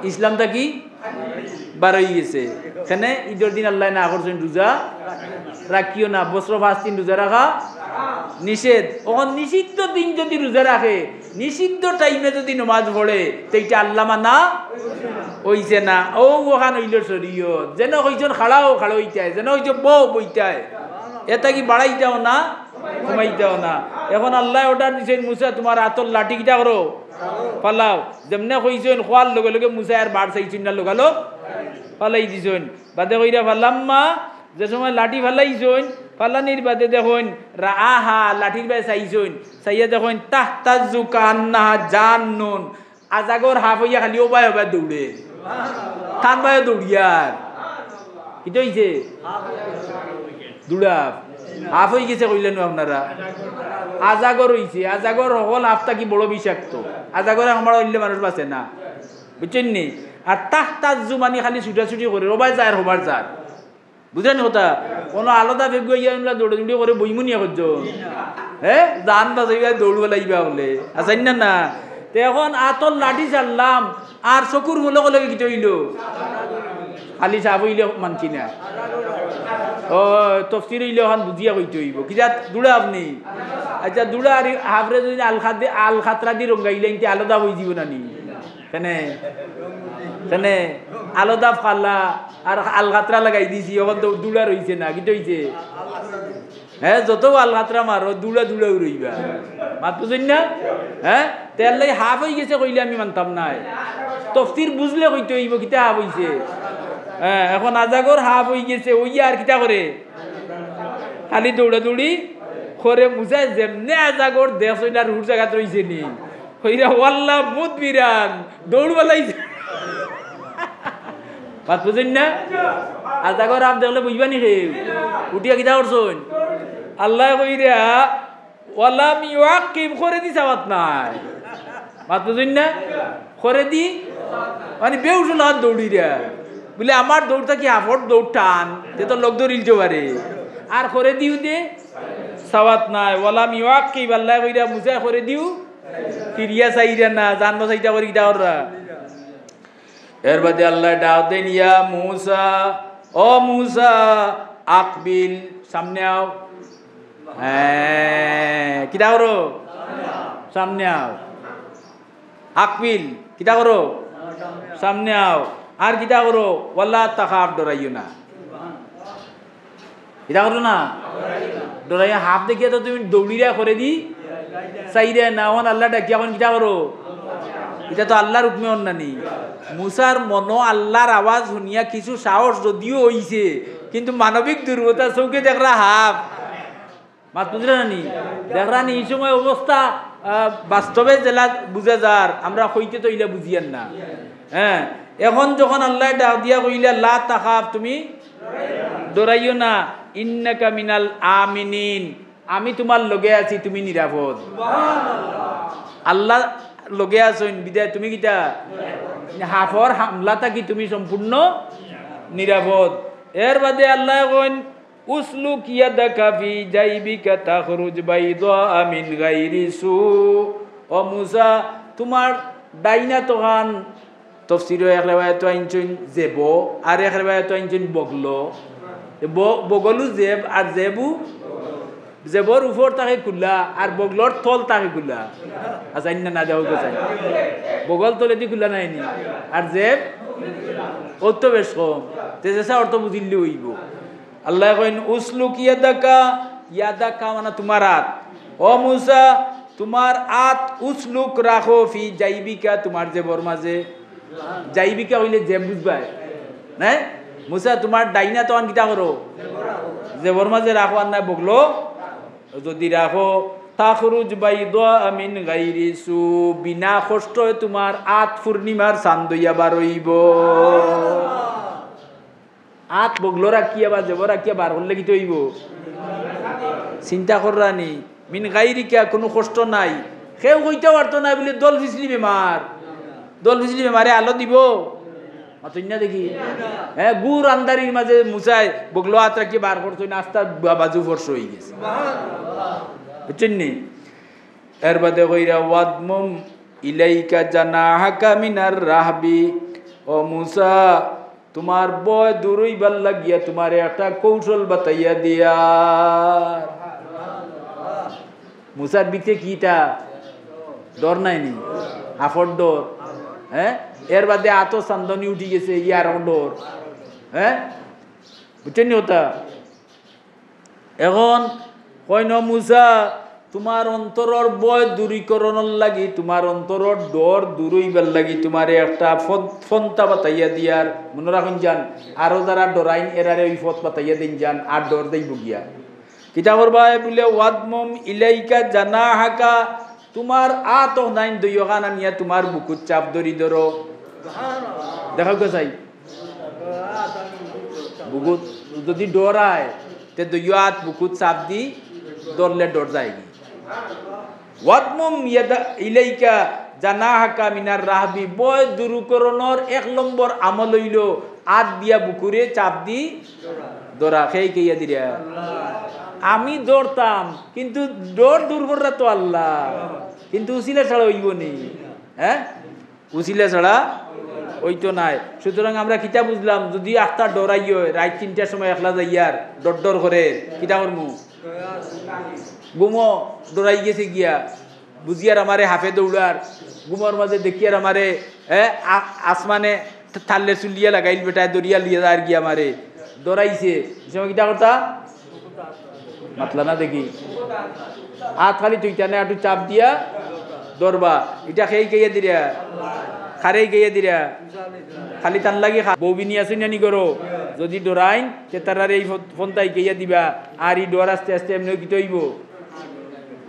ইসলাম থাকি বার অইগেছে। কেনে ইদর দিন আল্লায় না করছইন রোজা রাখিও না, বছরো পাঁচ দিন রোজা রাখা নিষেধ। অখন নিষিদ্ধ দিন যুদি রোজা রাখে, নিষিদ্ধ টাইমে যুদি নমাজ পড়ে, তে ইটা আল্লা মানা অইছে না। অউ অখান অইলো শরিয়ত। যেন কইছইন খাড়াও, খাড়া অইতায়, যেন কইছইন বও, বইতায়। এ থাকি বাড়াইতাও না, কমাইতাও না। অখন আল্লায় order দিছইন, "মুসা, তুমার আতর লাঠি কিতা করো? ফালাও।" যেমনে কইছইন, কওয়ার লগে লগে মুসায় আর বাড় চাইছইন না, লগালগ ফালাই দিছইন। বাদে কইরা ফালাম্মা, যে সময় লাঠি ফালাইছইন, ফালানির বাদে দেখইন, রাআহা, লাঠির বায় চাইছইন, চাইয়া দেখইন, তাহতাজ্জু কাআন্নাহা জান্নুন, আজাগর হাফ অইয়া খালি অবায় অবায় দৌড়ে। তান বায়ও দৌড়িয়ার। কিতা অইছে? দৌড়াফ। হাফ অইগেছে কইলা নু আপনারা? আজাগর অইছে। আজাগর হকল হাফ থাকি বড় বিষাক্ত। আজাগরে কামড়া অইলে মানুষ বাঁচে না। বুঝছইন নি? আর তাহতাজ্জু মানি খালি ছুটাছুটি করে, অবায় যার, হবার যার। বুঝরা নি কথা? কুনু আলাদা বেগুয়া ইয়া ইমলা দৌড়াদৌড়ি করে বইমুনিয়া করছো। হে? জান বাঁচাইবা, দৌড় ফালাইবা বুলে। আছইন না না? তে অখন আতর লাঠি ছাড়লাম, আর চকুর পলকে কিতা অইলো? খালি সাফ অইলে মানছি না। ও, তফসির অইলে অখান বুঝিয়া কইতে অইবো। কিতা দৌড়া আপনি? আচ্ছা, দৌড়া আর হাফরে যুদি আল খাদে-, আল খাতরা দি রঙ্গাইলে ইনতে আলাদা অইযিবো না নি? কেনে? কেনে? আলাদা ফালা আর আল খাতরা লাগাই দিছি, অখন তো দৌড়া রইছে না, কিতা অইছে? হে, যত আল খাতরা মারো, দৌড়া দৌড়াউ রইবা। মাত বুঝইন না? হে? তে এরলাগি হাফ অইগেছে কইলে আমি মানতাম নায়। তফসির বুঝলে কইতে অইবো, কিতা হাফ অইছে? হে, অখন আজাগর হাফ অইগেছে, অইয়া আর কিতা করে? খালি দৌড়াদৌড়ি করে। মুসায় যেমনে আজাগর দেখছইন আর হুর জাগাত রইছে নি। কইরা ওয়াল্লা মুদবিরান, দৌড় বালাইছে। মাত বুঝইন না? আজাগর আপ দেখলে বুঝবা নি কেউ? উঠিয়া কিতা করছইন? আল্লায় কইরা, "ওয়ালাম ইউআক্কিব", খরেদি চাওয়াত নাই। মাত বুঝইন না? খরেদি, মানে বেহুশ লাখান দৌড়িরা। বুলে, "আমার দৌড় থাকি হাফর দৌড় টান, তে তো লগ ধরিলতো পারে।" আর খরেদিও দে, চাওয়াত নাই। "ওয়ালাম ইউআক্কিব", আল্লায় কইরা, "মুছায় খরেদিও ফিরিয়া চাইরা না, জান বাচাইতা করি কিতা কররা?" এর বাদে আল্লায় ডাক দেইন, "ইয়া মুসা, ও মুসা, আকবিল, সামনে আও।" হ্যাঁ, কিতা করো? সামনে আও। আকবিল, কিতা করো? সামনে আও। আর কিতা করো? ওয়ালা তাখাফ, ডরাইও না। কিতা করো না? ডরাইয়া হাফ দেখিয়া তো তুমি দৌড়িরা খরেদি চাইরা না। অখন আল্লায় ডাকিয়া কইন কিতা করো? ইটা তো আল্লার হুকমে অর না নি। মুসার মনো আল্লার আওয়াজ হুনিয়া কিছু সাহস যদিও অইছে, কিন্তু মানবিক দুর্বলতা, চউখে দেখরা হাফ। মাত বুঝরা না নি? দেখরা নি, ই সময় অবস্থা, আহ, বাস্তবে যেলা বুঝা যার, আমরা কইতে তো ইলা বুঝিয়ার না। হ্যাঁ, অখন যখন আল্লায় ডাক দিয়া কইলা, "লা তাখাফ", তুমি ডরাইও না, "ইন্নাকা মিনাল আমিনিন", আমি তুমার লগে আছি, তুমি নিরাপদ। আল্লা লগে আছইন, বিদায় তুমি কিতা? হাফর হামলা থাকি তুমি সম্পূর্ণ নিরাপদ। এর বাদে আল্লায় কইন, "উসলুক ইয়াদাকা ফি জাইবিকা তাখরুজ বাইদা মিন গাইরি সু।" ও মুসা, তুমার ডাইন আতখান, তফসিরো এক রেওয়ায়তো আনছইন জেবো, আর এক রেওয়ায়তো আনছইন বগলো। ব-, বগলু জেব, আর জেবু, জেবর উপর থাকে খুলা, আর বগলর তল থাকে খুলা। আচ্ছা, ইন্না না দেওয়া গেছে। বগল তলেদি খুলা নায় নি, আর জেব অত বেশ কম। তে যেছা অর্থ বুঝিলে অইবো। আল্লায় কইন, "উসলুক ইয়াদাকা", ইয়াদাকা মানে তুমার আত। ও মুসা, তুমার আত উসলুক রাখো ফি জাইবিকা, তুমার জেবর মাঝে। জাইবিকা অইলে জেব বুঝবায়, না? মুসা, তুমার ডাইন আতখান কিতা করো? জেবর মাঝে রাখো, আর নায় বগলো যদি রাখো, তাখরুজ বাইদা মিন গাইরি সু, বিনা কষ্টে তুমার আত পূর্ণিমার চান্দ অইয়া বার অইবো। আত বগলো রাখিয়া বা জেবো রাখিয়া বার করলে কিতা অইবো? চিন্তা কররা নি, মিন গাইরিকা, কুনু কষ্ট নাই। কেউ কইতাও পারতো নায় বুলে দল ফিছলি বেমার, দল ফিছলি বেমারে আলো দিবো? মাতইন না দেখি। হ্যাঁ, গুর আন্দারির মাঝে মুসায় বগলো আত রাখি বার করছইন, আস্তা বা-, বাজু ফর্শ অইগেছে। বুঝছইন নি? এর বাদে কইরা, "ওয়াদমুম ইলাইকা জানাহাকা মিনার রাহবি।" ও মুসা, তুমার ভয় দূর অইবার লাগিয়া তুমারে একটা কৌশল বাতাইয়া দিয়ার। মুসার ভিতরে কিতা? ডর নাই নি? হাফর ডর। হ্যাঁ? এর বাদে আতো চান্দনি উঠি গেছে, ইয়ার ডর। হ্যাঁ? বুঝছইন নি কথা? অখন কইন, "মুসা, তুমার অন্তরর ভয় দূরীকরণর লাগি, তুমার অন্তরর ডর দূর অইবার লাগি তুমারে একটা ফন-, ফন্তা বাতাইয়া দিয়ার।" মনো রাখইন যান, আরো যারা ডরাইন, এরারে ওই পথ বাতাইয়া দেইন যান, আর ডর দেইবো গিয়া। কিতা করবায় বুলে, "ওয়াদমুম ইলাইকা জানাহাকা", তুমার আত অখনাইন দুইওখান আনিয়া তুমার বুকুত চাপ ধরি ধরো। দেখাও গো চাই। বুকুত যদি ডরায়, তে দুইও আত বুকুত চাপ দি ধরলে ডর যায়গি। ওয়াদমুম ইয়াদা ইলাইকা জানাহাকা মিনার রাহবি, ভয় দূরীকরণর এক নম্বর আমল অইলো আত দিয়া বুকুরে চাপ দি ধরা। কে হিকাইয়া দিরা? আমি ধরতাম, কিন্তু ডর দূর কররা তো আল্লা, কিন্তু উসিলা ছাড়া অইবো নি, হ্যাঁ? উসিলা ছাড়া অইতো নায়। সুতরাং আমরা কিতা বুঝলাম, যদি আখতা ডরাই অয়, রাইত তিনটার সময় একলা যাইয়ার, ডর ডর করের, কিতা করমু? ঘুমো ডরাই গেছে গিয়া, বুঝিয়ার আমারে হাফে দৌড়ার, ঘুমর মাঝে দেখিয়ার আমারে, এ, আ-, আসমানে থাল্লে চুলিয়া লাগাইল বেটায়, দরিয়া লিয়া যার গিয়া আমারে ডরাইছে। এই সময় কিতা করতা? মাতলা না দেখি। আত খালি তুই টানে আটু চাপ দিয়া ধরবা। ইটা কে হিকাইয়া দিরা? কারে হিকাইয়া দিরা? খালি তান লাগি খা-, বউবিনি আছইন নি ঘরো? যদি ডরাইন, তে তারারে এই ফ-, ফন্তা হিকাইয়া দিবা। আর ই ডর আস্তে আস্তে এমনে কিতা অইবো?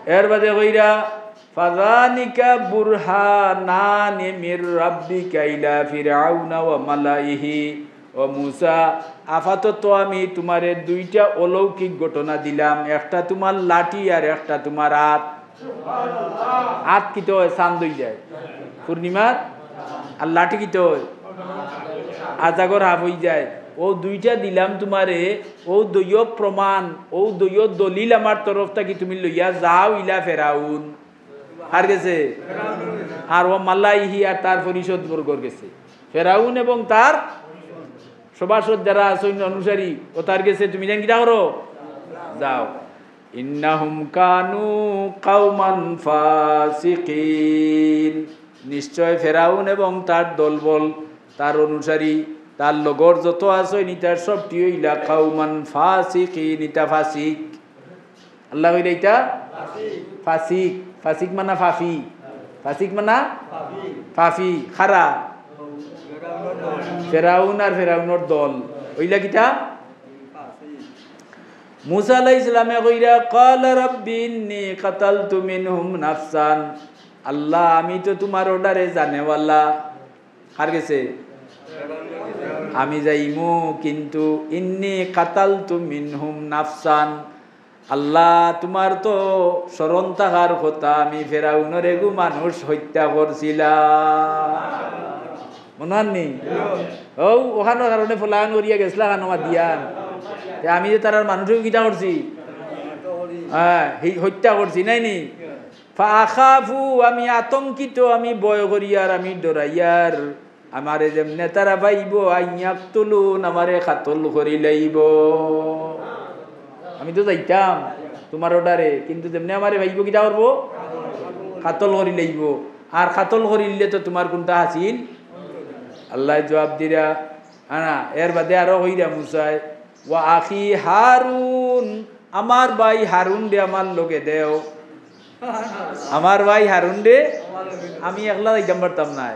এর বাদে কইরা, ফাযালিকা বুরহানানি মির রাব্বিকা ইলা ফিরআউনা ওয়া মালাইহি। ও মুসা, আপাতত আমি তুমারে দুইটা অলৌকিক ঘটনা দিলাম, একটা তুমার লাঠি আর একটা তুমার আত। আত কিতা অয়? চান্দ অইযায় পূর্ণিমার। আর লাঠি কিতা অয়? আজাগর হাফ অইযায়। অউ দুইটা দিলাম তুমারে, অউ দুইও প্রমাণ, অউ দুইও দলিল আমার তরফ থাকি তুমি লইয়া যাও ইলা ফেরাউন। কার গেছে? আর ওয়া মালাইহি, আর তার পরিষদ বর্গর গেছে। ফেরাউন এবং তার সভাসদ যারা আছইন অনুসারী, অতার গেছে তুমি যাইন কিতা করো? যাও। ইন্নাহুম কানু কাওমান ফাসিকিন। নিশ্চয় ফেরাউন এবং তার দলবল, তার অনুসারী, তার লগর যত আছইন, ইতা সবটি অইলা কাওমান ফাসিকিন, ইতা ফাসিক। আল্লায় কইরা ইতা ফাসিক। ফাসিক মানা ফাফি। ফাসিক মানা ফাফি। খারা। ফেরাউন আর ফেরাউনর দল। অইলা কিতা? মুসা আলাইহিস সালামে কইরা, "ক্বালা রাব্বি ইন্নী কাতালতু মিনহুম নাফসান।" আল্লাহ, আমি তো তুমার অর্ডারে জানেওয়ালা। কার গেছে? আমি যাইমু, কিন্তু ইন্নী কাতালতু মিনহুম নাফসান। আল্লাহ, তুমার তো স্মরণ থাকার কথা, আমি ফেরাউনর এগু মানুষ হত্যা করছিলাম। মনো আরনি? অউ, অখানর কারণে পলায়ন করিয়া গেছলা খানো মাদিয়ান। তে আমি যে তারার মানুষরে কিতা করছি? হ্যাঁ, হি-, হত্যা করছি, নায়নি? ফাআখাফু, আমি আতঙ্কিত, আমি ভয় করিয়ার, আমি ডরাইয়ার। আমারে যেমনে তারা পাইবো, আইয়াকতুলুন, আমারে কাতল করি লাইবো। আমি তো যাইতাম তুমার অর্ডারে, কিন্তু যেমনে আমারে পাইবো, কিতা করবো? কাতল করি লাইবো। আর কাতল করিলে তো তুমার কুনটা হাছিল? আল্লায় জুয়াব দিরা, না, এর বাদে আরো কইরা মুসায়, "ওয়া আখি হারুন, আমার ভাই হারুনরে আমার লগে দেও।" আমার ভাই হারুনরে, আমি একলা যাইতাম পারতাম নায়।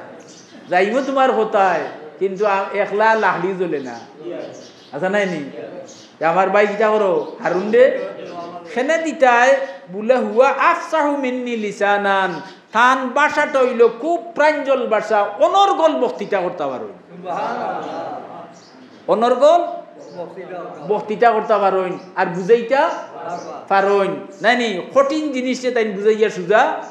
যাইমু তুমার কথায়, কিন্তু আ-, একলা লাহড়ি জ্বলে না। আছা নায়নি? তে আমার ভাই কিতা করো? হারুনরে কেনে দিতায়? বুলে, "হুয়া আফসাহু মিন্নি লিসানান।" তান ভাষাটা অইলো খুব প্রাঞ্জল ভাষা, অনর্গল বক্তৃতা করতা পারইন। অনর্গল বক্তৃতা করতা পারইন, আর বুঝাইতা পারইন। নায়নি, কঠিন জিনিসরে তাইন বুঝাইয়া সুজা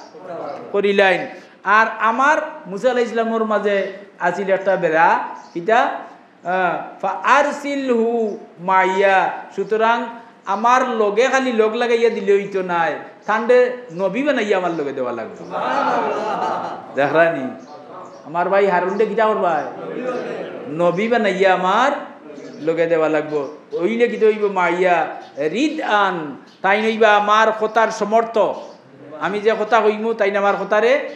করিলাইন। আর আমার মুসা আলাইহিস সালামর মাঝে আছিল একটা বেড়া, কিতা? আহ, "ফাআরসিলহু মাইয়া।" সুতরাং আমার লগে খালি লগ লাগাইয়া দিলে অইতো নায়, তানরে নবী বানাইয়া আমার লগে দেওয়া লাগবো। দেখরানি? আমার ভাই হারুনরে কিতা করবায়? নবী বানাইয়া আমার লগে দেওয়া লাগবো। অইলে কিতা অইবো? মাইয়া রিদআন, তাইন অইবা আমার কথার সমর্থক। আমি যে কথা কইমু, তাইন আমার কথারে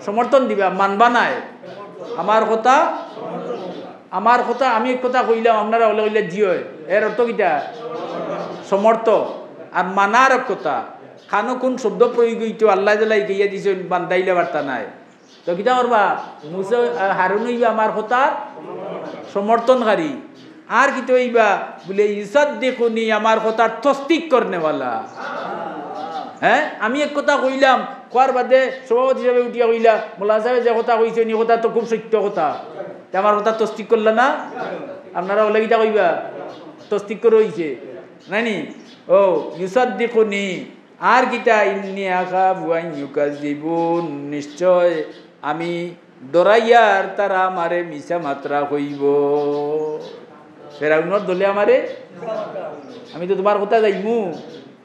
সমর্থন দিবা, মানবা নায়। আমার কথা, আমার কথা, আমি এক কথা কইলাম, আপনারা অকলে কইলা জি অয়, এর অর্থ কিতা? সমর্থন। আর মানা আরক কথা। কানো কুন শব্দ প্রয়োগ অইতো, আল্লায় যেলা হিকাইয়া দিছইন, বান্দাইলে বার্তা নায়। তো কিতা করবা? মুসা, আহ, হারুন অইবা আমার কথার সমর্থনকারী। আর কিতা অইবা? বুলে, "ইউসাদ্দিকুনি", আমার কথার তসদিক করনেওয়ালা। হ্যাঁ, আমি এক কথা কইলাম, কওয়ার বাদে সভাপতি সাবে উঠিয়া কইলা, "মোল্লা সাবে যে কথা কইছইন, ই কথা তো খুব সত্য কথা। তে আমার কথা তসদিক করলা না?" আপনারা অকলে কিতা কইবা? তসদিক করো অইছে। নায়নি? ও, ইউসাদ্দিকুনি। আর কিতা? "ইন্নী আখাফু আন ইউকাজ্জিবুন", নিশ্চয় আমি ডরাইয়ার তারা আমারে মিছা মাতরা কইবো। ফেরাউনর দলে আমারে, আমি তো তুমার কথা যাইমু,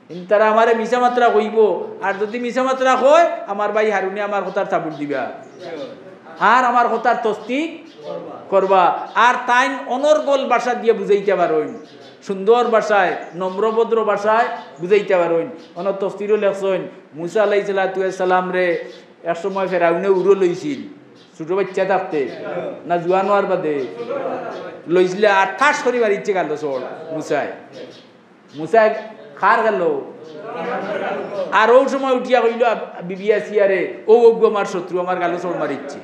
কিন্তু তারা আমারে মিছা মাতরা কইবো। আর যুদি মিছা মাতরা কয়, আমার ভাই হারুনে আমার কথার সাবুত দিবা, আর আমার কথার তসদিক করবা। আর তাইন অনর্গল ভাষা দিয়া বুঝাইতা পারইন, সুন্দর ভাষায়, নম্রভদ্র ভাষায় বুঝাইতা পারইন। অনো তফসিরো লেখছইন, মুসা আলাইহিস সালাতু ওয়াস সালামরে এক সময় ফেরাউনে উড়ো লইছিল, ছোট বাইচ্চা থাকতে, না জুয়ান অওয়ার বাদে লইছিলে, আর ঠাস করি মারিছে গালো চড় মুসায়। মুসায় কার গালো? আর অউ সময় উঠিয়া কইলো আব-, বিবি আসিয়ারে, "অউ অগু আমার শত্রু, আমার গালো চড় মারিচ্ছে।"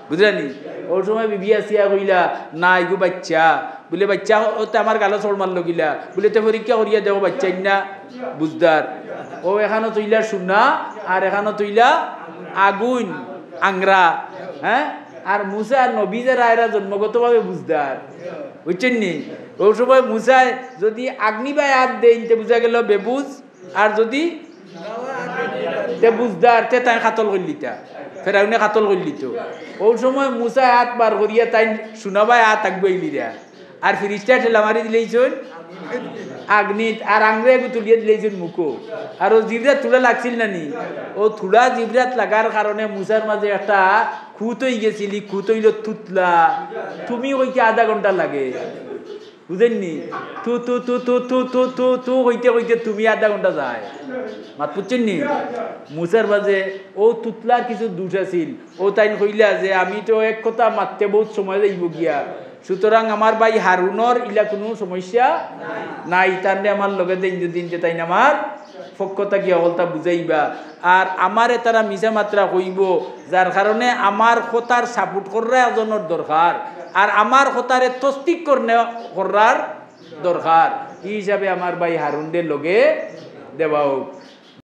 বুঝলা নি? অউ সময় বিবি আসিয়া কইলা, "না, ইগু বাইচ্চা।" বুলে, "বাইচ্চা অতে আমার গালো চড় মারলো কিলা?" বুলে, "তে পরীক্ষা করিয়া দেখো, বাইচ্চা ইন্না বুঝদার। অউ এখানো থইলা সোনা, আর এখানো থইলা আগুইন, আংরা।" হ্যাঁ? আর মুসা নবী যারা, এরা জন্মগতভাবে বুঝদার। বুঝছইন নি? অউ সময় মুসায় যুদি আগ্নি বায় আত দেইন, তে বুঝা গেলো বেবুঝ, আর যুদি তে বুঝদার, তে তাইন কাতল করিলিতা, ফেরাউনে কাতল করিলিতো। অউ সময় মুসায় আত বার করিয়া তাইন সোনা বায় আত আগুয়াইলিরা, আর ফিরিস্তায় ঠেলা মারি দিলাইছইন আগ্নিত, আর আংরা এগু তুলিয়া দিলাইছইন মুখো। আর অউ জিব্রাত থুড়া লাগছিল না নি? অউ থুড়া জিব্রাত লাগার কারণে মুসার মাঝে একটা খুঁত অইগেছিল, ই খুঁত অইলো তুতলা। তুমি কইতে আধা ঘন্টা লাগে, বুঝছইন নি? তু, তু, তু, তু, তু, তু, তু, তু কইতে কইতে তুমি আধা ঘন্টা যায়। মাত বুঝছইন নি? মুসার মাঝে অউ তুতলার কিছু দোষ আছিল। অউ তাইন কইলা যে, "আমি তো এক কথা মাততে বউত সময় যাইবো গিয়া। সুতরাং আমার ভাই হারুনর ইলা কুনু সমস্যা নাই, তানরে আমার লগে দেইন যুদি, তে তাইন আমার পক্ষ থাকি হকলতা বুঝাইবা। আর আমারে তারা মিছা মাতরা কইবো, যার কারণে আমার কথার support কররা একজনর দরকার, আর আমার কথারে তসদিক করনে, কররার দরকার। ই হিসাবে আমার ভাই হারুনরে লগে দেওয়া অউক।"